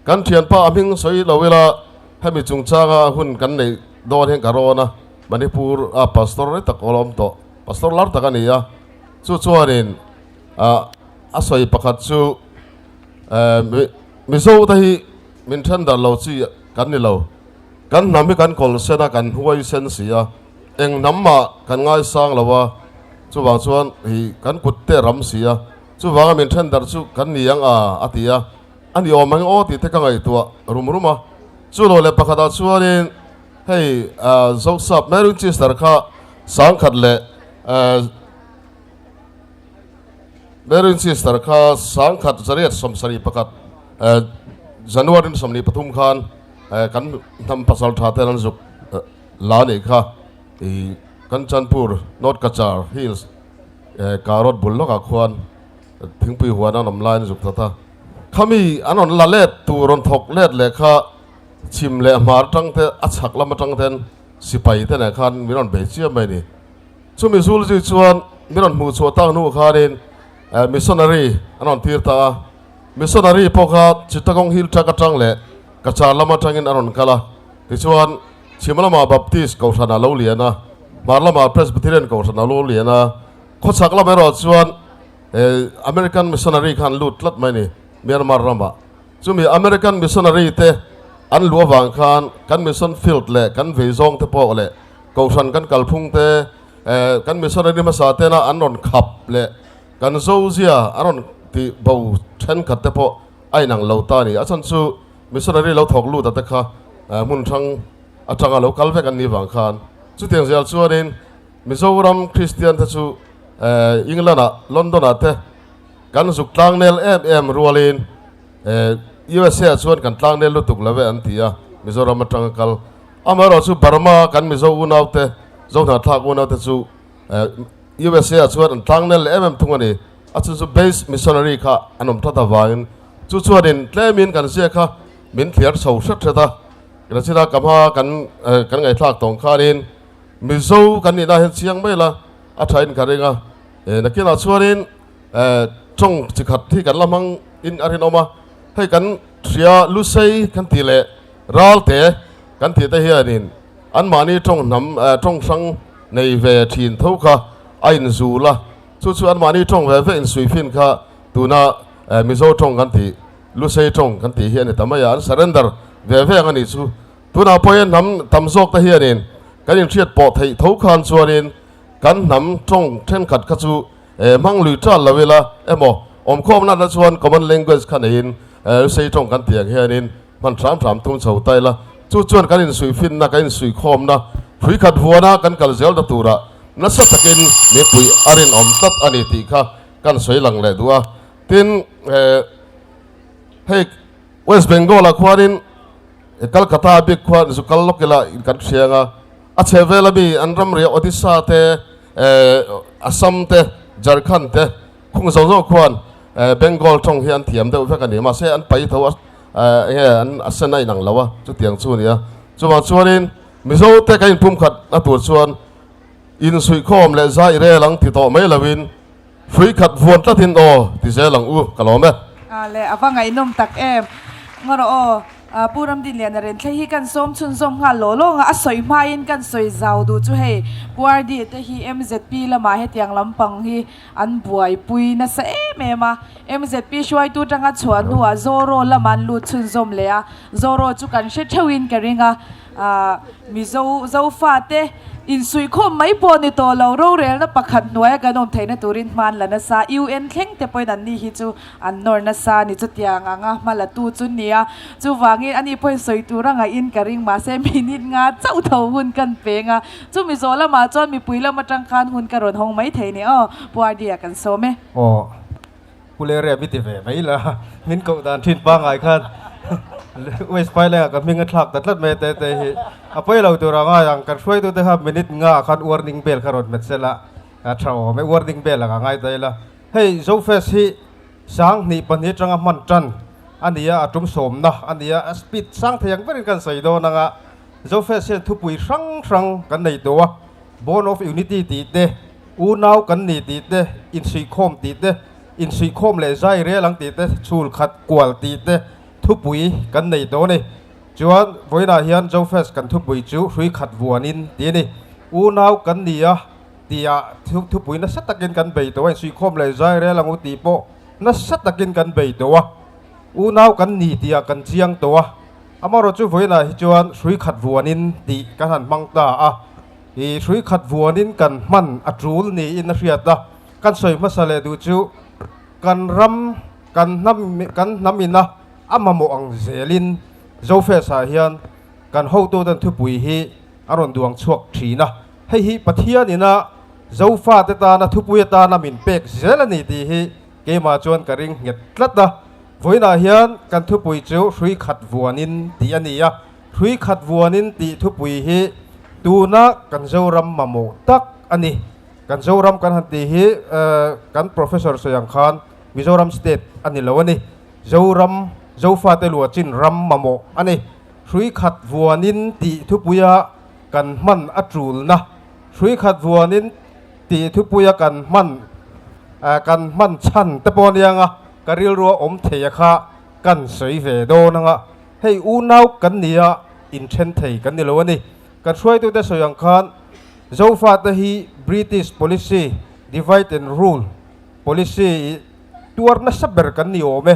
Kan thianpa a hming sawi lo ila hemi chungchanga hun kan neih dawn hian ka rawn a, Manipur a pastor rei tak awlawm tawh, pastor lar tak a ni a, chu chuanin ah a sawi pakhat chu eh Mizo te hi min then dar lo chi kan ni lo, kan hnam hi kan kawl sen a, kan huai sen si a, eng hnam mah kan ngaisang lo a, chuvang chuan hi kan kut te ram si a, chuvanga min then dar chu kan ni ang a a ti a. A ni awm ang aw tih te ka ngaihtuah rum rum a, chu lo leh pakhatah chuanin hei Zosap Mary Winchester kha sangkhat leh Mary Winchester kha sangkhat zariat sawmsarih pakhat January 23 khan kan hnam pasal tha ten an zuk la nih kha ih Kanchanpur North Cachar Hills Karot bul lawkah khuan Thingpui huan an awm laiin zuk that a, khami an rawn la let tur rawn thawk let leh kha chhim leh hmar atang te a chhak lam atang ten sipai te nen khan min rawn bei chiam mai a ni. Chumi zul zui chuan min rawn hmuh chhuah tak hnu khanin missionary an rawn tir ta a, missionary pawh kha Chittagong Hill Tract atang leh Cachar lam atangin a rawn kal a, tichuan chhim lamah Baptist kohhran a lo lian a, hmar lamah Presbyterian kohhran a lo lian a, khawchhak lam erawh chuan American missionary khan lut tlat mai ni Myanmar ramah. Chumi American missionary te an luh avang khan kan mission field leh kan vei zawng te pawh leh kohhran kan kalphung te kan missionary hmasa tena an rawn khap leh kan zozia an rawn tih bo thenkhat te pawh a inang lo ta a ni. A chhan chu missionary lo thawk lut a te kha hmun hrang atanga lo kal vek an nih vang khan chutiang zel chuanin Mizoram Kristian te chu England ah London ah te kan zuk tlangnel em em rualin USA ah chuan kan tlangnel lutuk lo e an ti a, Mizoram atanga kal. Amaherawh chu Burma kan Mizo unau te, Zohnahthlak unau te chu USA ah chuan an tlangnel leh em em thung a ni. A chhan chu base missionary kha an awm that avangin chu chuanin tlemin kan zia kha min thliar chho hret hret a. Kena ka hma kan kan ngaihthlak tawng khanin Mizo kan nihna hian chiang mai la, a thain ka ring a. Nakinah chuanin tawng chi khat hi kan la hmang in a rinawm a, hei kan hria Lusei kan tih leh Ralte kan tih te hianin anmahni tawng hnam tawng hrang nei ve thin tho kha a inzul a, chu chu anmahni tawng ve ve insuifin kha tuna Mizo tawng kan tih Lusei tawng kan tih hi a ni ta mai a, an surrender ve ve ang a nih chu. Tunah pawhin hnam tam zawk te hianin kan inhriat pawh theih tho khan chuanin kan hnam tawng thenkhat kha chu hmang lui tal lo ila emaw awmkhawmna na chuan common language kha neiin Lusei tawng kan tih ang hianin hman hram hram tum chho ta ila chu chuan kan insuihfinna kan insuihkhawmna hrui khat vuana kan kal zel ta turah nasa takin mipui a rinawm tlat a ni tih kha kan sawi lang leh duh a. Tin, hei West Bengal-ah khuanin Calcutta bik khuan zu kal lawk ila in kan hriang a, a chhe vel ami an ram riah Odisha te, Assam te, Jharkhand te khung zawng zawng khuan Bengal tawng hi an thiam deuh vek a ni. Mahse an pai tho a enge an a sen a inang lo a, chutiang chu a ni a. Chuvang chuanin Mizo te kan inpumkhat a tur chuan insuihkhawm leh zai rel ang ti tawh mai loin Hrui khat vuan tlatin aw ti zel ang u, ka lawm e. A le, a va ngaihnawm tak em. Ngaw rawh aw, Pu Ramdinliana Renthlei hi kan sawm chhunzawm nghal lawh lawng a, a sawi hmain kan sawi zau duh chu hei Pu RD te hi MZP lamah hetiang lampang hi an buaipui nasa em em a, MZP hruaitu tanga chhuah hnuah Zoro lamah an lut chhunzawm leh a, Zoro chu kan hre theuhin ka ring a. Mizo Zofate insuihkhawm mai pawh ni tawh lo, rorelna pakhat hnuaia kan awm theihna turin hman la nasa, UN thleng te pawhin anni hi chu an nawr nasa a ni, chutiang anga hma la tu chu nia. Chuvangin ani pawhin sawi tur a ngaihin ka ring, mahse minute nga chauh tho hun kan peng a, chumi zawh lamah chuan mipui lam atang khan hun ka rawn hawng mai thei ni aw, Pu RD-a kan sawm e. Aw. Pu Lere mi ti ve mai la, min koh dan thin pangngai khan West Phailengah ka hming a thlak ta tlat mai a tete hi. A pawi lo tur a ngai ang, kan hruaitute kha minute nga khan warning bell kha rawn hmet sela a tha awm e, warning bell ang a ngai ta ila. Hei Zofest hi 2002 atanga hman tan a ni a, a tum sawmna a ni a, a speed sang thei ang berin kan sawi dawn ang a, Zofest hian thupui hrang hrang kan nei tawh a, Bond of Unity tih te, Unau kan ni tih te, insuihkhawm tih te, insuihkhawm leh zai rel ang tih te, chhul khat kual tih te, thupui kan nei tawh a ni. Chuan vawiinah hian Zofest kan thupui chu hrui khat vuanin ti a ni. Unau kan ni a tihah thupui nasa takin kan bei tawh a, insuihkhawm leh zai rel ang u tih pawh nasa takin kan bei tawh a. Unau kan ni tihah kan chiang tawh a. Amaherawh chu vawiinah hi chuan hrui khat vuanin tih kan han hmang ta a. I hrui khat vuanin kan hman a tul niin a hriat a. Kan sawi hmasa leh duh chu kan ram, kan hnam, kan hnam ina a mamawh ang zelin Zofest-ah hian kan hotuten thupui hi a rawn duang chhuak thin a. Hei hi Pathian ina Zofate tana thupui atana min pek zel a ni tih hi keimah chuan ka ring nghet tlat a. Vawiinah hian kan thupui chu hrui khat vuanin tih a ni a. Hrui khat vuanin tih thupui hi tuna kan Zoram mamawh tak a ni. Kan Zoram kan han tih hi kan Professor sawi ang khan Mizoram State a ni lo a ni. Zoram, Zofate lua chin ram mamawh a ni. Hrui khat vuanin tih thupuia kan hman a tulna, hrui khat vuanin tih thupuia kan hman kan hman chhan te pawh ania nga, ka rilrua awm thei a kha kan sawi ve dawn anga, hei unau kan nia inthen thei kan ni lo a ni. Kan hruaitute sawi ang khan Zofate hi British policy divide and rule policy tuar nasa ber kan ni awm e.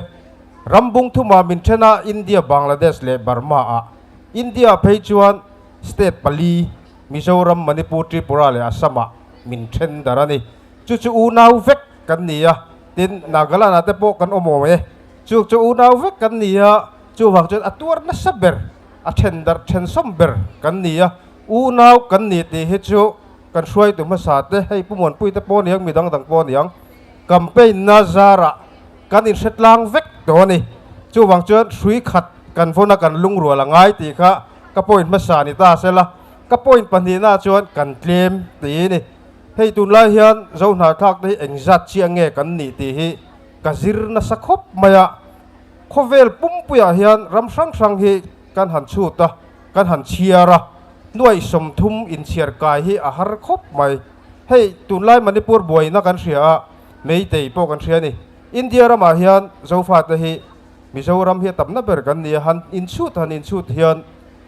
Ram bung thuma min then a India, Bangladesh leh Burma ah. India phei chuan state pali, Mizoram, Manipur, Tripura leh Assam ah min then dar a ni. Chu chu unau vek kan ni a, tin Nagaland ah te pawh kan awm awm e. Chu chu unau vek kan ni a, chuvang chuan a tuar nasa ber, a then darh then sawm ber kan ni a. Unau kan ni tih hi chu kan hruaitu hmasa te, hei Pu Muanpui te pawh a ni ang, midang dang pawh a ni ang, campaign na zarah kan inhre tlang vek tawh a ni. Chuvang chuan hrui khat kan vawn a kan lungrual a ngai tih kha ka point hmasa ni ta sela, ka point pahnihna chuan kan tlem tih a ni. Hei tunlai hian Zohnathlak te hi engzat chiah nge kan nih tih hi ka zir nasa khawp mai a. Khawvel pumpuiah hian ram hrang hrang hi kan han chhut a, kan han chhiar a, nuaih 30 inchhiar kai hi a har khawp mai. Hei tunlai Manipur buaina kan hria a, Meitei pawh kan hria a ni. India ramah hian Zofate hi Mizoram hi a tamna ber kan ni a, han inchhut han inchhut hian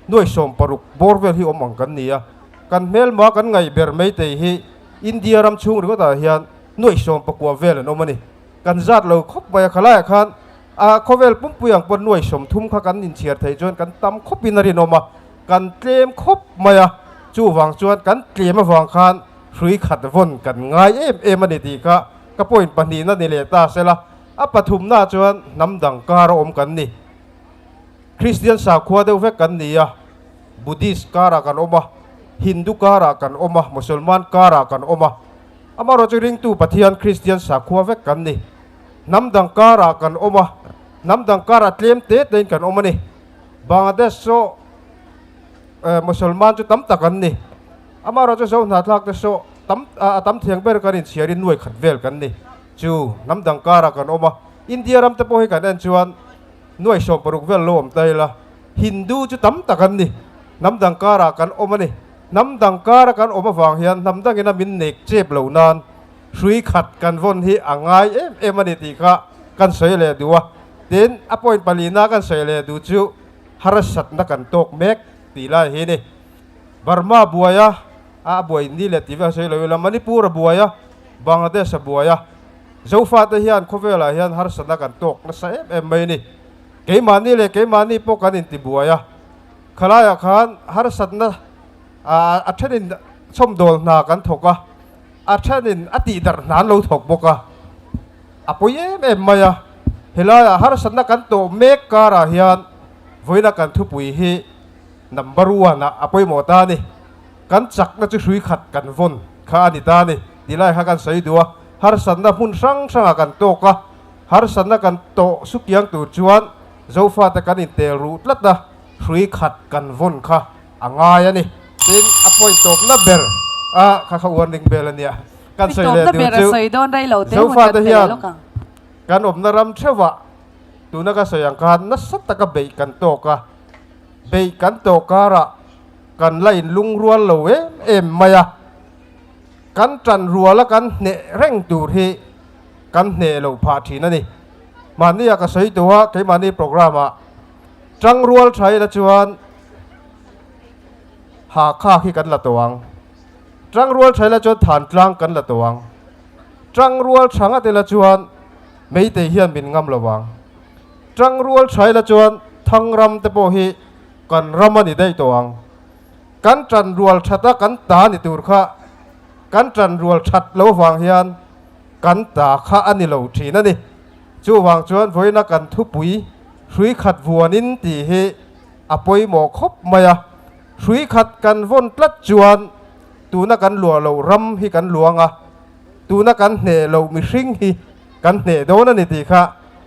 nuaih 60 bawr vel hi awm ang kan ni a. Kan hmelma kan ngaih ber Meitei hi India ram chhung ringawtah hian nuaih 19 vel an awm a ni. Kan zat lo khawp mai a, khalaiah khan a khawvel pumpui ang pawn nuaih 30 kha kan inchhiar theih chuan kan tam khawpin a rinawm a, kan tlem khawp mai a, chuvang chuan kan tlem avang khan hrui khat vawn kan ngai em em a ni tih kha ka point pahnihna ni leh ta sela, a pathumna chuan hnam dang kar a awm kan ni. Kristian sakhua deuh vek kan ni a, Buddhist karah kan awm a, Hindu karah kan awm a, Musulman karah kan awm a, amaherawh chu ringtu Pathian Kristian sakhua vek kan ni. Hnam dang karah kan awm a, hnam dang karah tlem te tein kan awm a ni. Bangladesh saw Musulman chu tam tak an ni. Amaherawh chu Zo hnathlak te saw tam a tam thiang ber kan inchhiarin nuai khat vel kan ni. Chu hnam dang karah kan awm a, India ram te pawh hi kan en chuan nuai 60 vel lo awm ta ila, Hindu chu tam tak an ni. Hnam dang karah kan awm a ni. Hnam dang kara kan awm avang hian hnam dangin a min nek chep lo nan hrui khat kan vawn hi a ngai em em a ni tih kha kan sawi leh duh a. Tin, a point palina kan sawi leh duh chu harsatna kan tawk mek tih lai hi a ni. Burma buai a, a buai ni leh tih vel sawi lo ila, Manipur a buai a, Bangladesh a buai a, Zofate hian khawvelah hian harsatna kan tawk nasa em em mai a ni. Keimahni leh keimahni pawh kan inti buai a, khalaiah khan harsatna a thenin chhawmdawl hna kan thawk a, a thenin a tihdarh hna an lo thawk bawk a, a pawi em em mai a. Helaiah harsatna kan tawh mek karah hian vawiina kan thupui hi number one ah a pawimawh ta a ni. Kan chakna chu hrui khat kan vawn kha a ni ta a ni tih lai kha kan sawi duh a, harsatna hmun hrang hrangah kan tawk a, harsatna kan tawh sukiang tur chuan Zofate kan intel ruh tlat a, hrui khat kan vawn kha a ngai a ni. Tin, a point tawpna ber a kha kha warning bell a nia, kan sawi leh duh chu Zofate hian kan awmna ram theuhah tuna ka sawi ang khan nasa taka beih kan tawk a, beih kan tawh karah kan la inlungrual lo em em mai a, kan tan ruala kan hneh reng tur hi kan hneh loh phah thin a ni. Mahnia ka sawi tawh a, keimahni programme ah. Tangrual tha ila chuan Hakha khi kan la tawh ang. Tangrual tha ila chuan Thantlang kan la tawh ang. Tangrual tha ngat ila chuan Meitei hian min ngam lo ang. Tangrual tha ila chuan Thangram te pawh hi kan ram a ni daih tawh ang. Kan tanrual that a kan ta ni tur kha kan tanrual that lo vang hian kan ta kha a ni lo thin a ni. Chuvang chuan vawiina kan thupui hrui khat vuanin tih hi a pawimawh khawp mai a. Hrui khat kan vawn tlat chuan tuna kan luah loh ram hi kan luang a, tuna kan hneh loh mihring hi kan hneh dawn a ni tih kha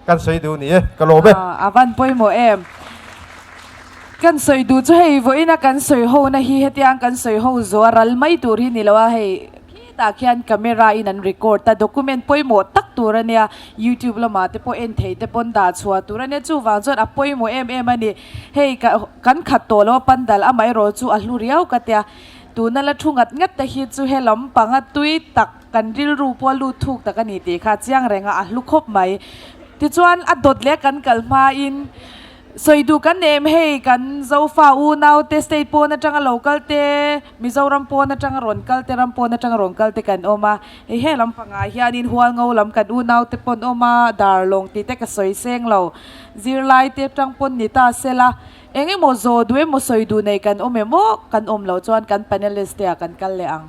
kan sawi duh ni e, ka lawm e. A van pawimawh em. Kan sawi duh chu hei vawiina kan sawi ho na hi hetiang kan sawi ho zo a ral mai tur hi ni lo a hei khitah khian camera in an record a document pawimawh tak tur a nia youtube lamah te pawh en thei te pawn dah chhuah tur a nia chuvang chuan a pawimawh em em a ni hei kan khat tawh lo a pandal amaherawh chu a hlu riau ka tia tuna la thu ngat ngat te hi chu he lampanga tui tak Kan rilru pawh a lut thuk tak a ni tih kha chiang reng a, a hlu khawp mai. Tichuan a dawt leh kan kal hmain sawi duh kan nem hei kan Zofa unaute state pawn atanga lo kal te, Mizoram pawn atanga rawn kal te, ram pawn atanga rawn kal te kan awm a. Hei he lam pangah hianin Hualngo lam kan unaute pawn awm a, Darlawng tih te ka sawi seng lo. Zirlai te tang pawn ni ta sela, eng emaw zaw duh emaw sawi duh nei kan awm em aw, kan awm loh chuan kan panelist te ah kan kal leh ang.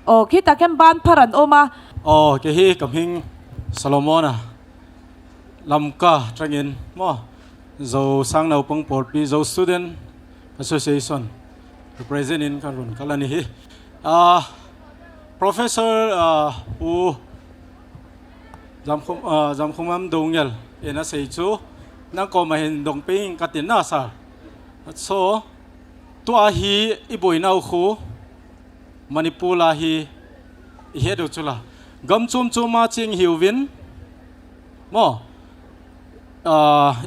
Aw khitah khian ban phar an awm a. Aw kei hi ka hming Solomona Lamka tangin maw Zo Sang Naupang Pawlpi Zo Student Association represent in ka rawn kal a ni hi. Ah Professor Pu Zamkhumam Dongel in a sei chu nang kawmah hin Dongping ka ti nasa. So tuah hi i buaina khu. Manipur la hi i he deuh chu la gam chum chuma ching hiu vin maw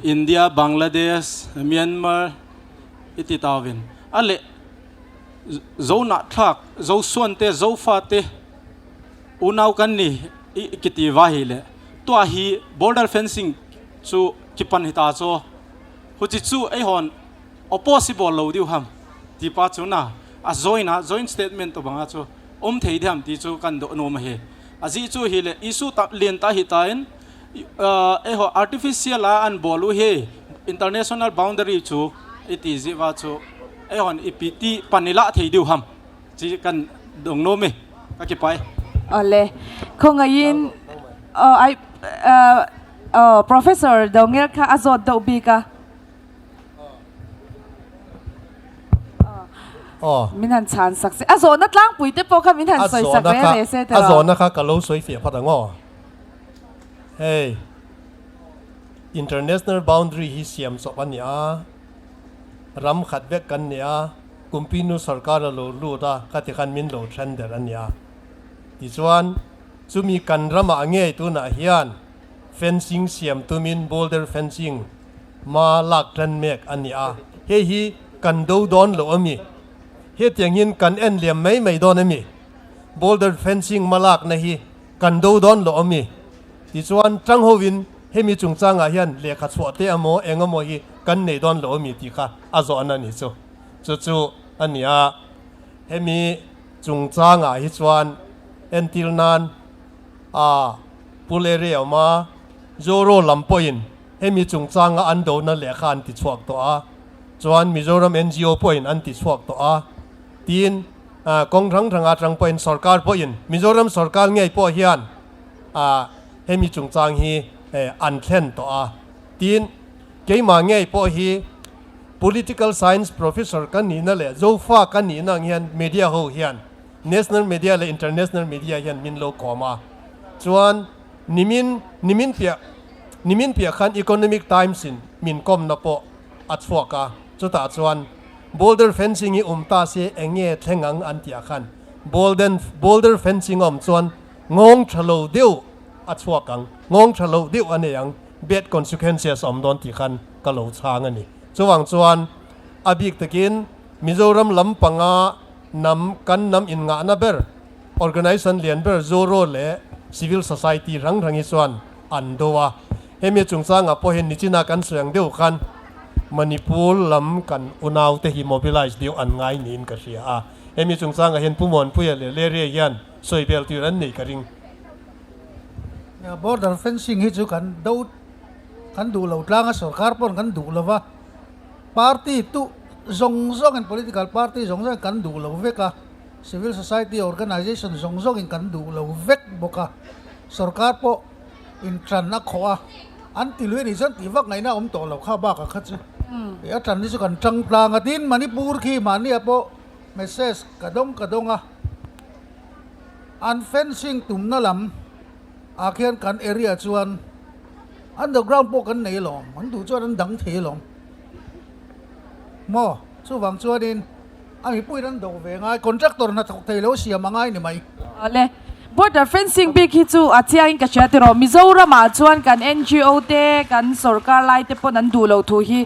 India Bangladesh Myanmar i ti tau vin a leh zo nah thlak zo suan te zo fa te unau kan ni i ki ti va hi le tua hi border fencing chu ki pan hi ta chaw hu chi chu ei hawn Aw possible lo deuh ham ti pa chu na a join a joint statement to banga chu awm thei diam ti chu kan dawh nuam a hi a zi chu hi le issue ta lian ta hi ta in e ho artificial a an bol u hi international boundary chu i ti zi wa chu e hon i pi ti panila thei deuh ham chi kan dawng nuam e ka ki pai. Awle khawngaihin aw ai aw professor Dongel kha a zawt deuh bik a. Min han chhan sak se. A zawhna tlangpui te pawh kha min han sawi sak reng reng se tiraw? A zawhna kha ka lo sawi fiah phawt ang aw. Hei international boundary hi siam chawp a ni a, ram khat vek kan ni a, Kumpinu sarkar a lo lut a, khati khan min lo then der a ni a. Tichuan chumi kan ramah ngei tunah hian fencing siam tumin border fencing Hma lak tan mek a ni a, hei hi kan do dawn loh a mi? Hetiang hian kan en liam mai mai dawn a mi? Border fencing hma lakna hi kan do dawn loh a mi? Tichuan tang hovin hemi chungchangah hian lehkha chhuah te emaw eng emaw hi kan nei dawn loh a mi tih kha a zawhna a ni chu. Chu chu a ni a, hemi chungchangah hi chuan entir nan a Pulere a awm a, Zoro lam pawhin Hemi chungchanga an dona lehkha an ti chhuak tawh a, chuan Mizoram ngo pawhin an ti chhuak tawh a, tiin kawng hrang hrang atang pawhin sorkar pawhin Mizoram sorkar ngei pawh hian hemi chungchang hi an thlen tawh a, tiin keimah ngei pawh hi Political Science Professor ka nihna leh Zofa ka nihna ang hian media ho hian National Media leh International Media hian min lo kawm a, chuan nimin nimin piah Nimin piah khan Economic Times in min kawmna pawh a chhuak a, chutah chuan Boulder fencing hi awm ta se eng nge thleng ang an tih ah khan Bolden Boulder fencing a awm chuan nghawng tha lo deuh a chhuak ang, nghawng tha lo deuh a nei ang, bad consequences a awm dawn tih khan ka lo chhang a ni. Chuvang chuan a bik takin Mizoram lam panga hnam kan hnam inngahna ber Organisation lian ber Zoro leh Civil Society rang rang hi chuan an do a. Hemi chungchangah pawh hian nichina kan sawi ang deuh khan Manipur lam kan unaute hi mobilize deuh an ngai niin ka hria a. Hemi chungchangah hian Pu Muanpuia leh Larry-a hian sawi bel tur an neih ka ring. Border fencing hi chu kan do kan duh lo tlang a, sorkar pawn kan duh lo va, party tu zawng zawngin political party zawng zawngin kan duh lo vek a, civil society organisation zawng zawngin kan duh lo vek bawk a, sorkar pawh in tan a khawh a, an ti lui a nih chuan tih vak ngaihna a awm tawh lo kha bakah kha chu a tan hi chu kan tang tlang a, tin Manipur khi mahnia pawh message ka dawng ka dawng a, an fencing tumna lam ah khian kan area chuan underground pawh kan nei alawm, an duh chuan an dang thei alawm maw chuvang chuanin a mipuiin an do ve ngai contractor hnathawk thei lo siam a ngai ni mai. Awle, border fencing bik hi chu a chiangin ka hria tiraw, Mizoramah chuan kan NGO te, kan sorkar lai te pawn an duh loh thu hi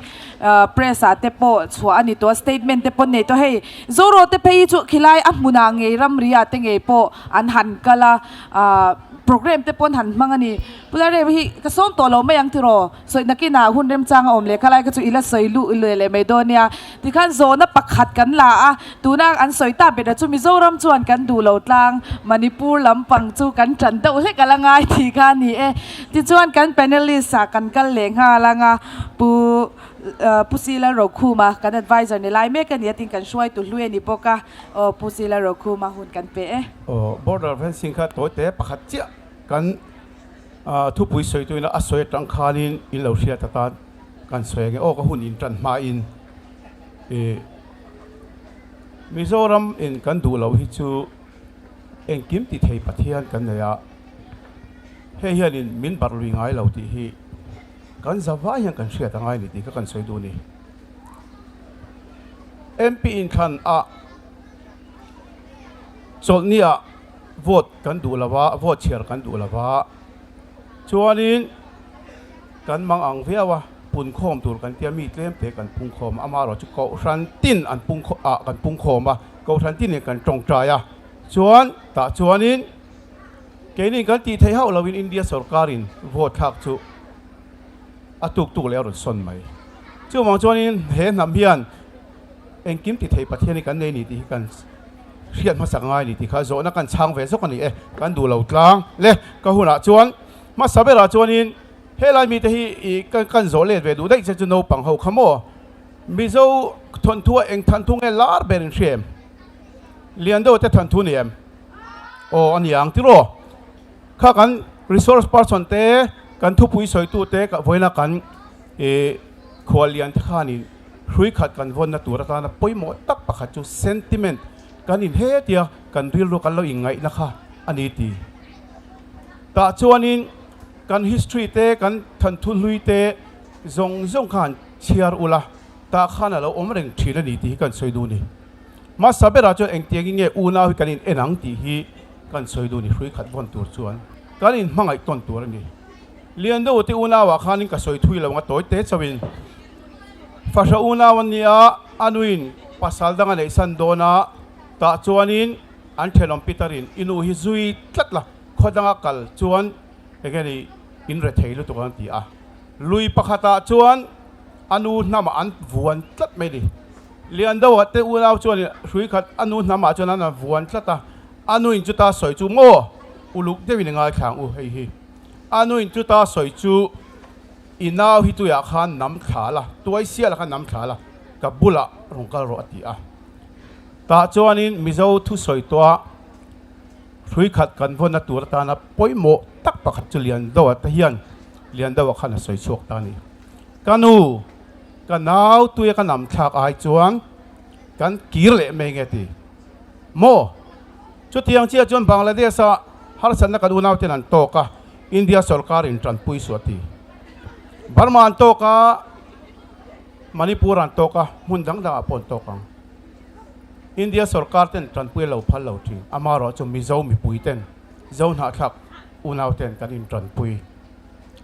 press ah te pawh chhuah a ni tawh a, statement te pawn nei tawh hei Zoro te phei hi chu khilai a hmunah ngei ramri ah te ngei pawh an han kal a, program te pawn han hmang a ni. Pu Lalrem hi ka sawm tawh lo mai ang tiraw? Sawi nakinah hun remchang a awm leh kha lai kha chu i la sawi luh leh leh mai dawn nia. Tikhan zawhna pakhat kan la a, tuna an sawi ta ber a chu Mizoram chuan kan duh lo tlang, Manipur lampang chu kan tan deuh hlek a la ngai tih kha a ni e. Tichuan kan panelist ah kan kal leh nghal ang a, Pu Pu Sila Rokhuma kan advisor ni lai mek a ni a tin kan hruaitu hlui a ni bawk a, aw Pu Sila Rokhuma hun kan pe e. Aw border fencing kha tawi te pakhat chiah kan Thupui sawituin a sawi atang khanin in lo hriat atan kan sawi ange aw ka hun in tan hmain ih Mizoram in kan duh loh hi chu engkim ti thei Pathian kan nei a, hei hianin min barh lui ngai lo tih hi kan za vai hian kan hriat angai ni tih kha kan sawi duh a ni. MP inthlan ah chawlhni ah Vote kan duh lo a, vote chhiar kan duh lo a, chuanin kan mang ang viau a, punkhawm tur kan tia mi tlem te kan pungkhawm a, amaherawh chu kohhran tin an pung ah kan pungkhawm a, kohhran tinin kan tawngtai a, chuan tah chuanin keini kan tih theih hauh loin India sorkarin vote thlak chu a tuk tuk leh a rawn sawn mai. Chuvang chuanin he hnam hian engkim ti thei Pathian hi kan nei ni tih hi kan hriat hmasak ngai ni tih kha zawhna kan chhang ve zawk a ni e, kan duh lo tlang le ka hunah chuan hmasa berah chuanin helai mite hi ih kan kan zawh let ve duh daih che chu naupang ho kha maw Mizo thawnthu a eng thanthu nge lar ber in hria em lian deuh te thanthu ni em aw a ni ang tiraw kha kan resource person te kan thupui sawitu te vawiina kan ih khuallian te khanin Hrui khat kan vawnna tur atana pawimawh tak pakhat chu sentiment kan in he tia kan rilru kan lo inngaihna kha a ni ti. Tah chuanin kan history te kan thanthu hlui te zawng zawng kha han chhiar ula tah khan a lo awm reng thin a ni tih hi kan sawi duh a ni. Hmasa berah chuan engtiangin nge unau hi kan in en ang tih hi kan sawi duh a ni hrui khat vawn tur chuan kan in hmangaih tawn tur a ni. Lian deuh te unauah khanin ka sawi thui lo ang a tawi te chauhin. Fahra unau an nia, a nuin pasal dang a neih san dawn a, tah chuanin an thenawm Peter-in i nu hi zui tlat la, khaw danga kal chuan enge ni in re thei lutuk ang ti a. Lui pakhatah chuan a nu hnamah an vuan tlat mai ni. Liandoa te unau chuan hrui khat a nu hnamah chuan an vuan tlat a, a nuin chuta sawi chu maw uluk deuhin i ngaithla ang u hei hi. A nuin chuta sawi chu. I nau hi tuiah khan nam thla la, tuai sialah khan nam thla la, ka bulah rawn kal rawh a ti a. Tah chuanin Mizo thusawi tawha hrui khat kan vawnna tur atana pawimawh tak pakhat chu Liandoa te hian Liandoa khan a sawi chhuak ta a ni. Ka nu, ka nau tuia ka nam thlak ai chuan kan kir leh mai nge ti maw? Chutiang chiah chuan Bangladesh-a harsatna kan unauten an tawk a. India sorkar in tanpui suah ti. Burma an tawk a, Manipur an tawk a, hmun dang dangah pawh an tawk ang. India sorkar ten tanpui a lo phal lo thin. Amaherawh chu Mizo mipui ten, Zo hnahthlak unau ten kan in tanpui.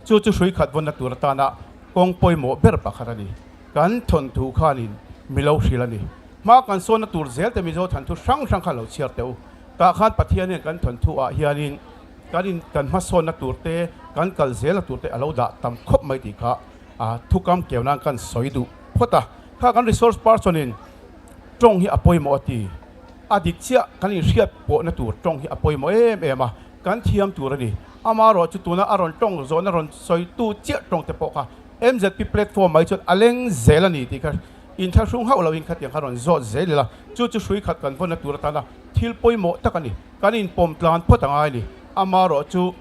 Chu chu hrui khat vawnna tur atana kawng pawimawh ber pakhat a ni. Kan thawnthu khanin mi lo hrilh a ni. Hma kan sawnna tur zel te Mizo thanthu hrang hrang kha lo chhiar teh u. Tah khan Pathian hian kan thawnthu ah hianin Kan in kan hmasawnna tur te, kan kal zelna tur te a lo dah tam khawp mai tih kha a thukam keu nan kan sawi duh phawt a, kha kan resource person in tawng hi a pawimawh a ti. A dik chiah kan inhriat pawhna tur tawng hi a pawimawh em em a, kan thiam tur a ni. Amaherawh chu tuna a rawn tawng zawhna rawn sawitu chiah tawng te pawh kha MZP platform mai chuan a leng zel a ni tih kha inthlahrung hauh loin khatiang kha rawn zawt zel ila, chu chu hrui khat kan vawnna tur atana thil pawimawh tak a ni. Kan inpawm tlan phawt a ngai a ni. Amaherawh chu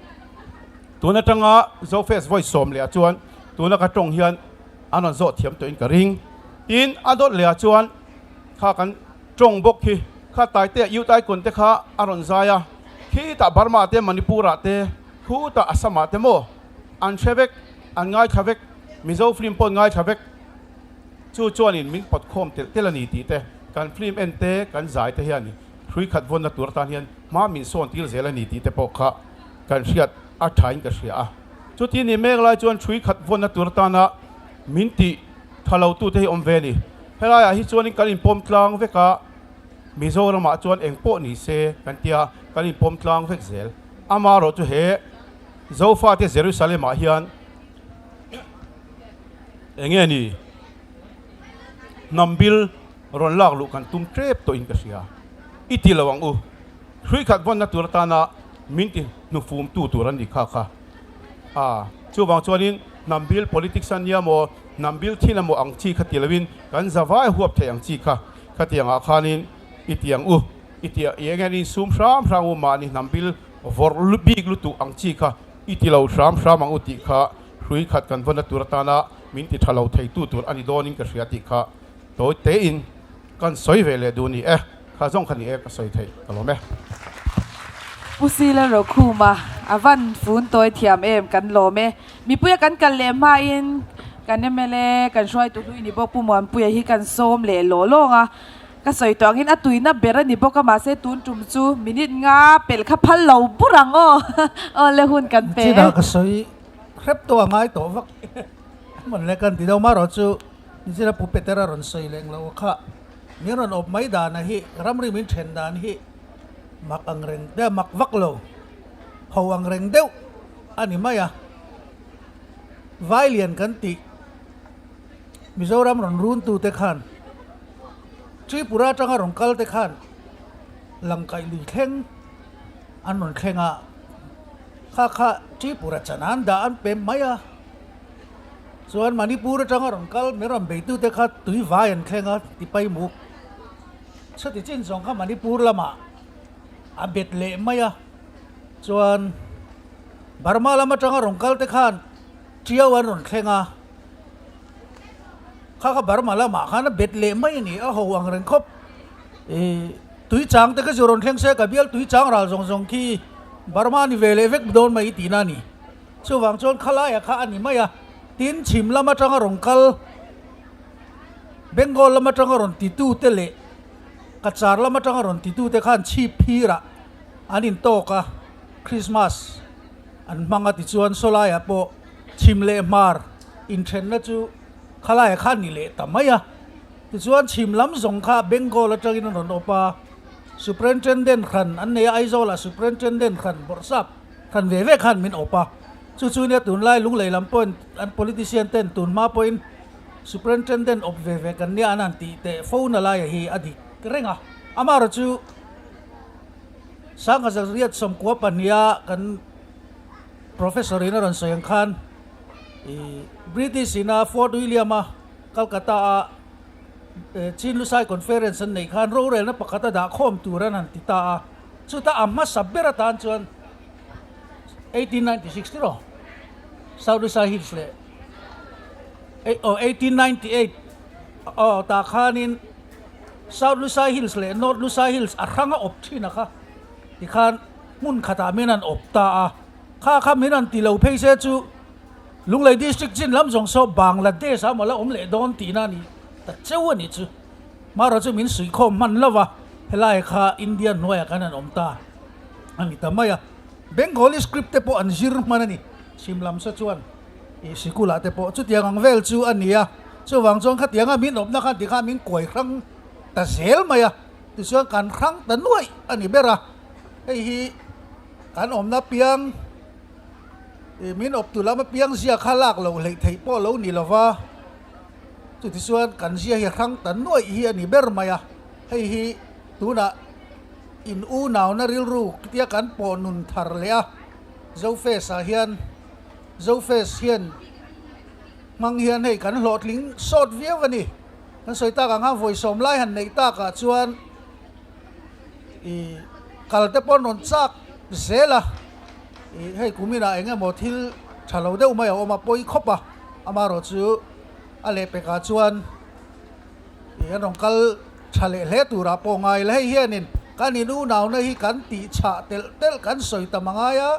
tun atanga Zofest vawi sawm leh ah chuan tuna ka tawng hian an rawn zawh thiam tawhin ka ring. Tin, a dawt leh ah chuan kha kan tawng bawk khi kha Taitea Youth Icon te kha a rawn zai a, khitah Burma te Manipur ah te khutah Assam ah te maw an hre vek, an ngaithla vek, Mizo film pawh an ngaithla vek. Chu chuanin min pawt khawm telh telh a ni tih te, kan film en te, kan zai te hian hrui khat vawnna tur atan hian hma min sawn tir zel a ni tih te pawh kha kan hriat a thain ka hria a. Chuti ni mek lai chuan hrui khat vawnna tur atana min tih tha lo tute hi awm ve a ni. Helaiah hi chuanin kan inpawm tlang vek a, Mizoramah chuan eng pawh ni se kan tia kan inpawm tlang vek zel. Amaherawh chu he Zofate Jerusalem-ah hian eng nge ni hnam bil rawn lak luh kan tum tep tawhin ka hria. I ti lo ang u. Hrui khat vawnna tur atana min ti hnufumtu tur an ni kha kha. A, chuvang chuanin hnam bil politics a nia maw, hnam bil thil emaw ang chi kha ti loin kan zavai huap thei ang chi kha khatiangah khanin i ti ang u. I ti i eng hianin sum hram hram u mahni hnam bil vawrh bik lutuk ang chi kha i ti lo hram hram ang u tih kha hrui khat kan vawnna tur atana min ti tha lo theitu tur a ni dawnin ka hria tih kha tawi tein kan sawi ve leh duh ni e. Kha zawng kha ni e ka sawi theih ka lawm e. Pu Sila Rokhuma a van fun tawi thiam em kan lawm e. Mipuia kan kal leh hmain kan mla kan hruaitu hlui ni bawk Pu Muanpuia hi kan sawm leh lawh lawng a. Ka sawi tawh angin a tuina ber a ni bawk a mahse tun tum chu minute nga pelh kha phal lo bur ang aw. Aw le hun kan pe e. Chinah ka sawi hrep tawh a ngai tawh vak mawn le kan ti deuh marawh chu nichina Pu Petera rawn sawi leh englo kha. Min rawn awp mai dan a hi, ramri min then dan hi mak ang reng deuh, mak vak lo, ho ang reng deuh a ni mai a. Vailian kan tih Mizoram rawn run tu te khan Tripura atanga rawn kal te khan Langkaih lui thleng an rawn thleng a, kha kha Tripura chan an dah an pem mai a. Chuan Manipur atanga rawn kal min rawn beitute kha tui vai an thleng a ti pai muk. Chhuti chin zawng kha Manipur lamah a bet leh mai a. Chuan Burma lam atanga rawn kal te khan Tiau an rawn thleng a. Kha kha Burma lamah khan a bet leh mai a ni, a ho ang reng khawp. Ih tui chang te kha chu rawn thleng se ka bial tui chang ral zawng zawng khi Burma ni ve leh vek dawn mai tihna a ni. Chuvang chuan khalaiah kha a ni mai a, tin chhim lam atanga rawn kal, Bengal lam atanga rawn titute leh Cachar lam atanga rawn titute khan chhip phirah an intawk a, Christmas an hmang a tichuan sawlaiah pawh chhim leh hmar inthenna chu khalaiah kha a ni leh ta mai a. Tichuan chhim lam zawng kha Bengal atangin an rawn awp a, Superintendent hran an nei a, Aizawlah Superintendent hran bawrhsap Khan ve ve khan min awp a, chu chu nia tunlai Lunglei lam pawhin an politician ten tun hma pawhin Superintendent awp ve ve kan nia an han tih teh fo na laia hi a dik reng a. Amaherawh chu Sangha Zariat sawmkua pahniha kan Professor in a rawn sawi ang khan ih British ina Fort William a Calcutta a Chin Lusai Conference an neih khan rorelna pakhat a dah khawm tur an han ti ta a. Chuta a hmasa ber atan chuan 1896 tiraw South Lusai Hills leh aw 1898 aw tah khanin South Lusai Hills leh North Lusai Hills a hrang a awp thin a kha tikhan hmun khatah min an awp ta a, kha kha min an ti lo phei se chu Lunglei District chin lam zawng saw Bangladesh ah maw la awm leh dawn tihna a ni ta cheu a nih chu. Hmaraw chu min suihkhawm hman lo va, helai kha India hnuaiah khan an awm ta a ni ta mai a. Bengali script te pawh an zir hman a ni, chhim lam sa chuan ih sikulah te pawh chutiang ang vel chu a ni a. Chuvang chuan khatianga min awmna khan tikhan min kuai hrang ta zel mai a, tichuan kan hrang ta nuaih a ni ber a. Hei hi kan awmna piang ih min awptu lam apiang zia kha lak loh hleih theih pawh lo ni lo va. Chutichuan kan zia hi hrang ta nuaih hi a ni ber mai a, hei hi tunah in unauna rilru tia kan pawh nun thar leh a, Zofest ah hian Zofest hian hmang hian hei kan hlawhtling sawt viau a ni. Kan sawi tak ang a, vawi sawm lai han neih takah chuan ih kal te pawh an rawn chak zel a, ih hei kuminah eng emaw thil tha lo deuh mai a awm a, pawi khawp a, amaherawhchu a lehpekah chuan ih an rawn kal tha leh hle turah pawh ngai la, hei hianin kan in unauna hi kan tih chhah telh telh kan sawi tam a ngai a,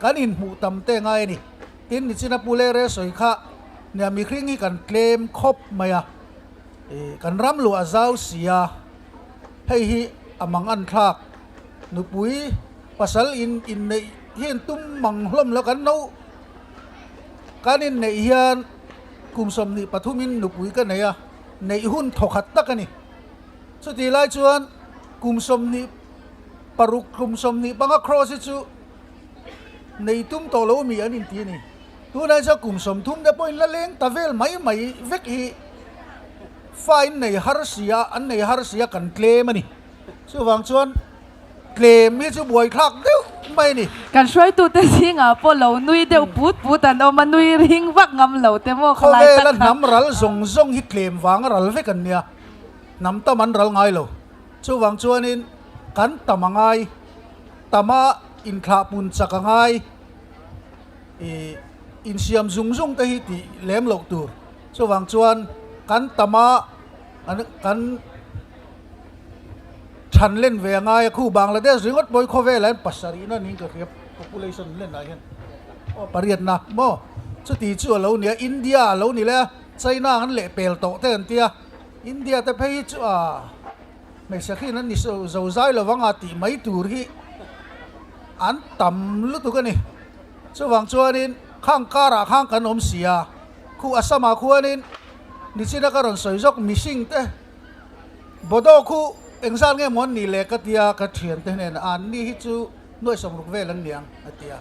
kan inhmuh tam te a ngai a ni. Tin, nichina Pu Lere sawi kha nia mihring hi kan tlem khawp mai a, ih kan ram luah a zau si a, hei hi a mang an thlak. Nupui pasal in inneih hian tum mang hlawm lo kan no kan inneih hian kum 23 in nupui ka nei a, neih hun thawkhat tak a ni. Chutih lai chuan kum 26 kum 25 cross hi chu Nei tum tawh lo mi an inti a ni. Tunah chuan kum 30 te pawhin la leng ta vel mai mai vek hi fa in nei har si a, an nei har si a kan tlem a ni. Chuvang chuan tlem hi chu buaithlak deuh mai a ni. Kan hruaitute zingah pawh lo nui deuh put put an awm a, nui ring vak ngam lo te maw khalai tak Khawvela hnam ral zawng zawng hi tlem vanga ral vek an nia, hnam tam an ral ngai lo. Chuvang chuanin kan tam a ngai. Tama inthlah pun chak a ngai i insiam zung zung te hi tih lem loh tur. Chuvang chuan kan tama kan than len ve a ngai a, khu Bangladesh ringawt pawh hi khawvelah hian pasarihna niin ka hria population lenah hian aw pariatna maw chuti chu a lo ni a, India a lo ni leh a, China an lehpel tawh te an tia, India te phei hi chu a. Hmeichhe hrin an ni zo zai lo vang a tih mai tur hi an tam lutuk a ni. Chuvang chuanin khang karah khan kan awm si a, khu Assam-ah khuanin nichina ka rawn sawi zawk mihring te Bodo khu engzat nge maw an nih le ka tia ka thiante hnenah an ni hi chu nuaih sawmruk vel an niang a ti a,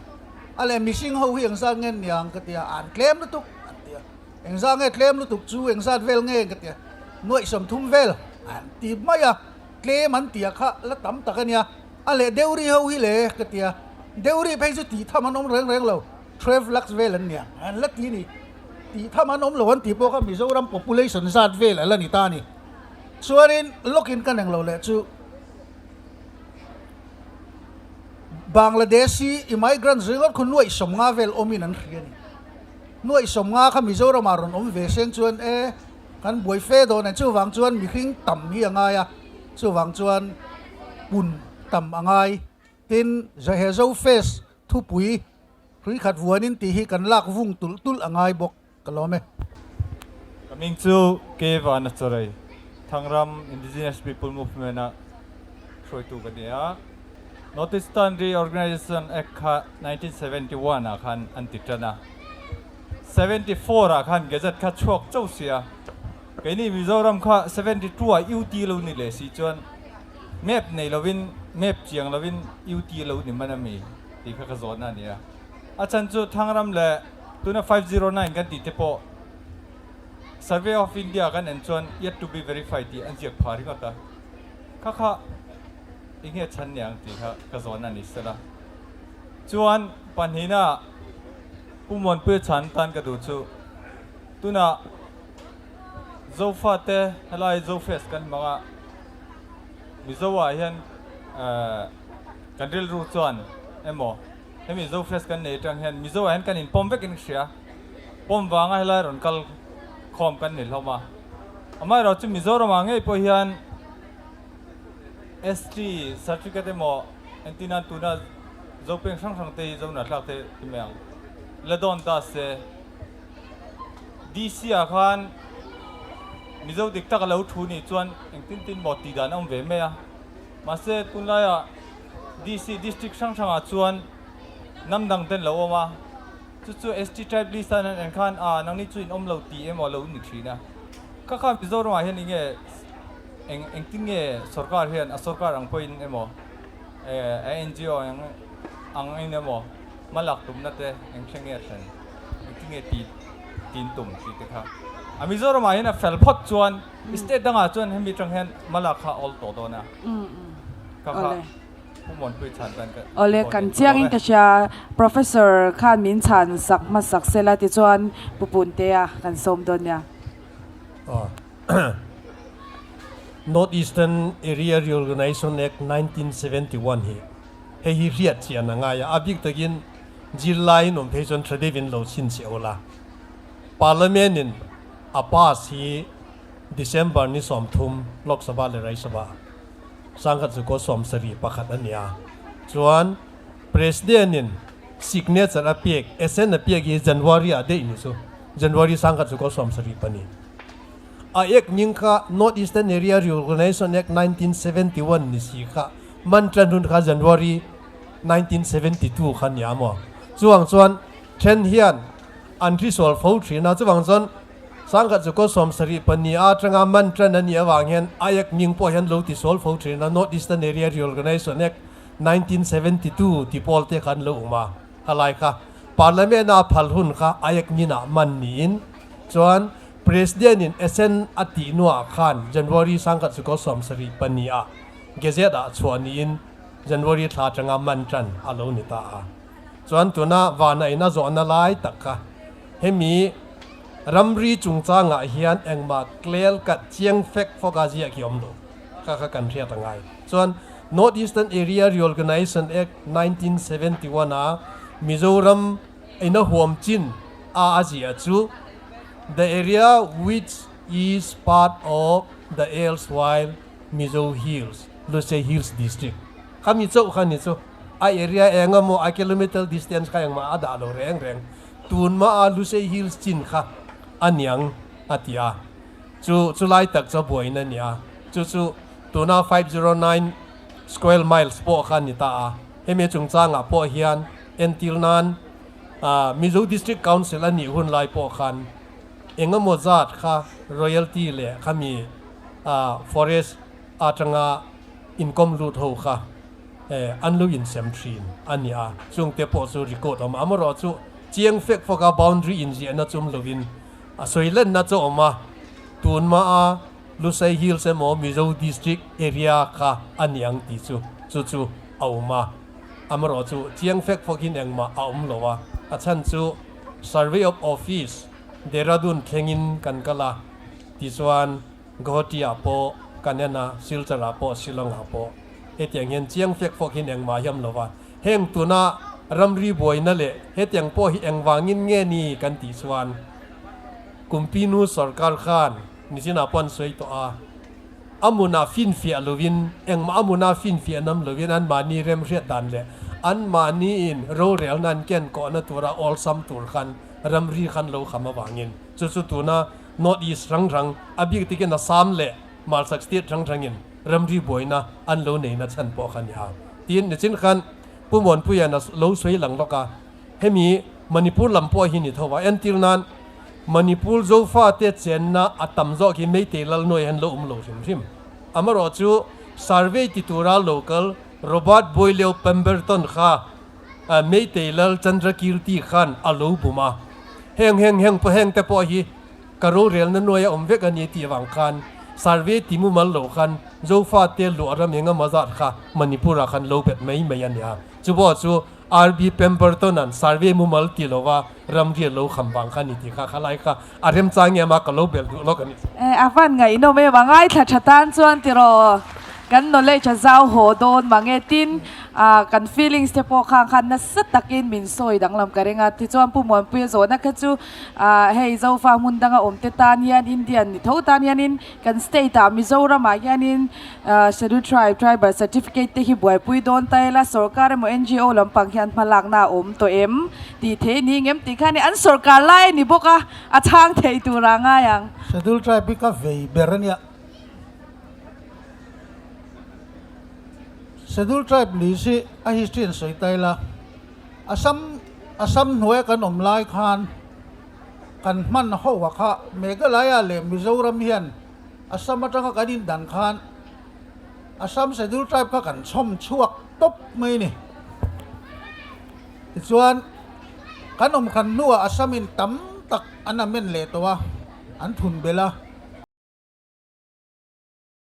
a leh mihring ho hi engzat nge an niang ka tia an tlem lutuk an ti a. Engzat nge tlem lutuk chu engzat vel nge ka ti a, nuaih 30 vel an ti mai a, tlem an ti a kha la tam tak a nia, a leh Deuri ho hi le ka ti a, Deuri phei chu tih tham an awm reng reng lo, 12 lakhs vel an nia, an la ti a ni, tih tham an awm lo an tih pawh kha Mizoram population zat vel a la ni ta a ni. Chuanin lawkin ka neng lo leh chu Bangladeshi immigrants ringawt khu nuaih 50 vel awmin an hria a ni. Nuaih 50 kha Mizoramah rawn awm ve seng chuan e, kan buai fe dawn e, chuvang chuan mihring tam hi a ngai a, chuvang chuan pun tam a ngai. Tin, he Zofest thupui hrui khat vuanin tih hi kan lak vung tulh tulh a ngai bawk ka lawm e. Ka ming chu Ke Vana Chawrei, Thangram Indigenous People Movement a hruaitu ka ni a. North Eastern Reorganisation Act kha 1971 ah khan an ti tan a, 74 ah khan Gazette kha chhuak chauh si a, keini Mizoram kha 72 ah UT lo ni leh si chuan map nei lovin map chiang lovin UT lo ni man ami tih kha ka zawhna a ni a, a chhan chu Thangram leh tuna 509 kan tih te pawh Survey of India kan en chuan yet to be verified tih an ziak phah ringawt a, kha kha. Enge chhan niang tih kha ka zawn a ni sela. Chuan pahnihna Pu Muanpuia chhan tan ka duh chu tunah Zofate helai Zofest kan hmang a, Mizo ah hian kan rilru chuan emaw hemi Zofest kan nei atang hian Mizo ah hian kan inpawm vek in ka hria. Pawm vanga helai rawn kal khawm kan ni hlawm a. Amaherawhchu Mizoram ah ngei pawh hian ST certificate emaw entir nan tuna Zopeng hrang hrang te hi Zona thlak te ti mai ang. La dawn ta se DC ah khan Mizo dik tak a lo thu nih chuan engtin tin maw tih dan a awm ve mai a. Mahse tunlaiah DC district hrang hrangah chuan hnam dang ten lo awm a, chu chu ST tribe list ah an en khan ah nangni chu in awm lo tih emaw a lo ni thin a. Kha kha Mizoramah hian enge Eng engtin nge sorkar hian a sorkar ang pawhin emaw a NGO ang ang in emaw hma lak tumna te eng thleng nge a thlen, engtin nge ti tin tum tih te kha. A Mizoramah hian a fel phawt chuan state dangah chuan hemi atang hian malak kha a awl tawh dawn a. Kha kha Pu Muanpui chhan tan ka Awle kan chiangin ka hria Professor khan min chhan sak hmasak sela tichuan Pu Puntea kan sawm dawn nia. North Eastern Area Reorganisation Act 1971 hi hei hi hriat chian a ngai a, a bik takin zirlai in awm phei chuan tha deuhin lo chhinchhiah ula. Parliament in a pass hi December ni 30 Lok Sabha leh Rajya Sabha sangkhat chu kaw 71 a ni a, chuan President in signature a pek, assent a pek hi January ah daih ni chu, January sangkhat chu kaw 74. A Act hming kha North Eastern Area Reorganisation Act 1971 ni si kha man tan hun kha January 1972 kha nia maw? Chuvang chuan then hian an hrisawlh fo thin a, chuvang chuan sangkhat chu kaw 74 atanga man tan a nih avang hian a Act hming pawh hian lo tisawl fo thin a, North Eastern Area Reorganisation Act 1972 ti pawl te kha an lo awm a, khalai kha Parliament a phal hun kha a Act hminah man niin chuan President in assent a tih hnuah khan January sangkhat sukaw 74 ah Gazette ah chhuah niin January thla atanga man tan a lo ni ta a. Chuan tuna vana in a zawhna lai tak kha hemi ramri chungchangah hian engmah klel kat chiang fek fawk a ziah khi awm lo kha kha kan hriat a ngai. Chuan North Eastern Area Reorganisation Act 1971 a Mizoram in a huam chin a a ziah chu The area which is part of the erstwhile Mizo Hills, Lusei Hills District. Khami chauh kha ni chu a area eng emaw a kilometre distance kha engmah a dah lo reng reng. Tun mah a Lusei Hills chin kha a niang a ti a. Chu chu lai tak chu a buaina a ni a. Chu chu tuna 509 square miles pawh kha a ni ta a. Hemi chungchangah pawh hian entir nan Mizo District Council a nih hun lai pawh khan eng emaw zat kha royalty leh khami forest atanga inkawm lut ho kha an lo insem thin a ni a, chungte pawh chu record a awm a, amaherawh chu chiang fek fawk a boundary inziahna chum lovin a sawi lenna chu a awm a, tun hmaa Lusei Hills emaw Mizo District area kha a ni ang tih chu chu chu a awm a. Amaherawh chu chiang fek fawkin engmah a awm lo a, a chhan chu Survey of Office, Dehradun thlengin kan kal a, tichuan Guwahati ah pawh kan en a, Silchar ah pawh, Shillong ah pawh hetiang hian chiang fek fawkin engmah hi a awm lo a. Heng tuna ramri buaina leh hetiang pawh hi engvangin nge ni kan tih chuan Kumpinu sorkar khan nichinah pawh an sawi tawh a, A hmunah finfiah lovin, engmah a hmuna finfiah nam lovin anmahni remhriat dan leh anmahniin rorelna an ken kawhna tura awlsam tur khan ramri khan lo kham avangin chu chu tuna North East hrang hrang, a bik takin Assam leh Hmarchhak state hrang hrangin ramri buaina an lo neihna chhan pawh kha a ni a. Tin, nichin khan Pu Muanpuia'n a lo sawi lang lawk a, hemi Manipur lam pawh hi ni tho a, entir nan Manipur Zofate chenna a tam zawk hi Meitei Lalnuai hian lo awm lo hrim hrim. Amaherawh chu survey ti tura local Robert Boileo Pemberton kha Meitei Lal Chandrakirti khan a lo bum a. Heng heng heng pawh heng te pawh hi ka rorelna nuaia awm vek a ni tih avang khan survey ti mumal lo khan Zofate luah ram engemaw zat kha Manipur-ah khan lo bet mai mai a nia. Chupawh chu RB Pemberton-a'n survey mumal ti lova ramri a lo kham vang kha a ni tih kha khalai kha a remchang em a, ka lo belh duh lawk a ni. E, a van ngaihnawm em a, ngaithla tha tan chuan tiraw kan knowledge a zau haw dawn mang e, tin kan feelings te pawh khang khan nasa takin min sawi danglam ka ring a, tichuan Pu Muanpuia zawhna kha chu hei Zofa hmun danga awm te tan hian Indian ni tho tan hianin Kan state ah Mizoram ah hianin Scheduled Tribe, Tribal Certificate te hi buaipui dawn ta ila sorkar emaw NGO lampang hian hmalakna a awm tawh em tih thei ni ngem tih kha ni an sorkar lai a ni bawk a, a chhang thei tur ah ngai ang. Scheduled Tribe hi ka vei ber a nia. Scheduled Tribe list hi a history an sawi ta ila Assam Assam hnuaia kan awm lai khan, Kan hman ho a kha Meghalaya leh Mizoram hian Assam atanga kan indan khan Assam Schedule Tribe kha kan chhawm chhuak tawp mai a ni. Tichuan kan awm khan hnuah Assam in tam tak an amend leh tawh a. an thun belh a.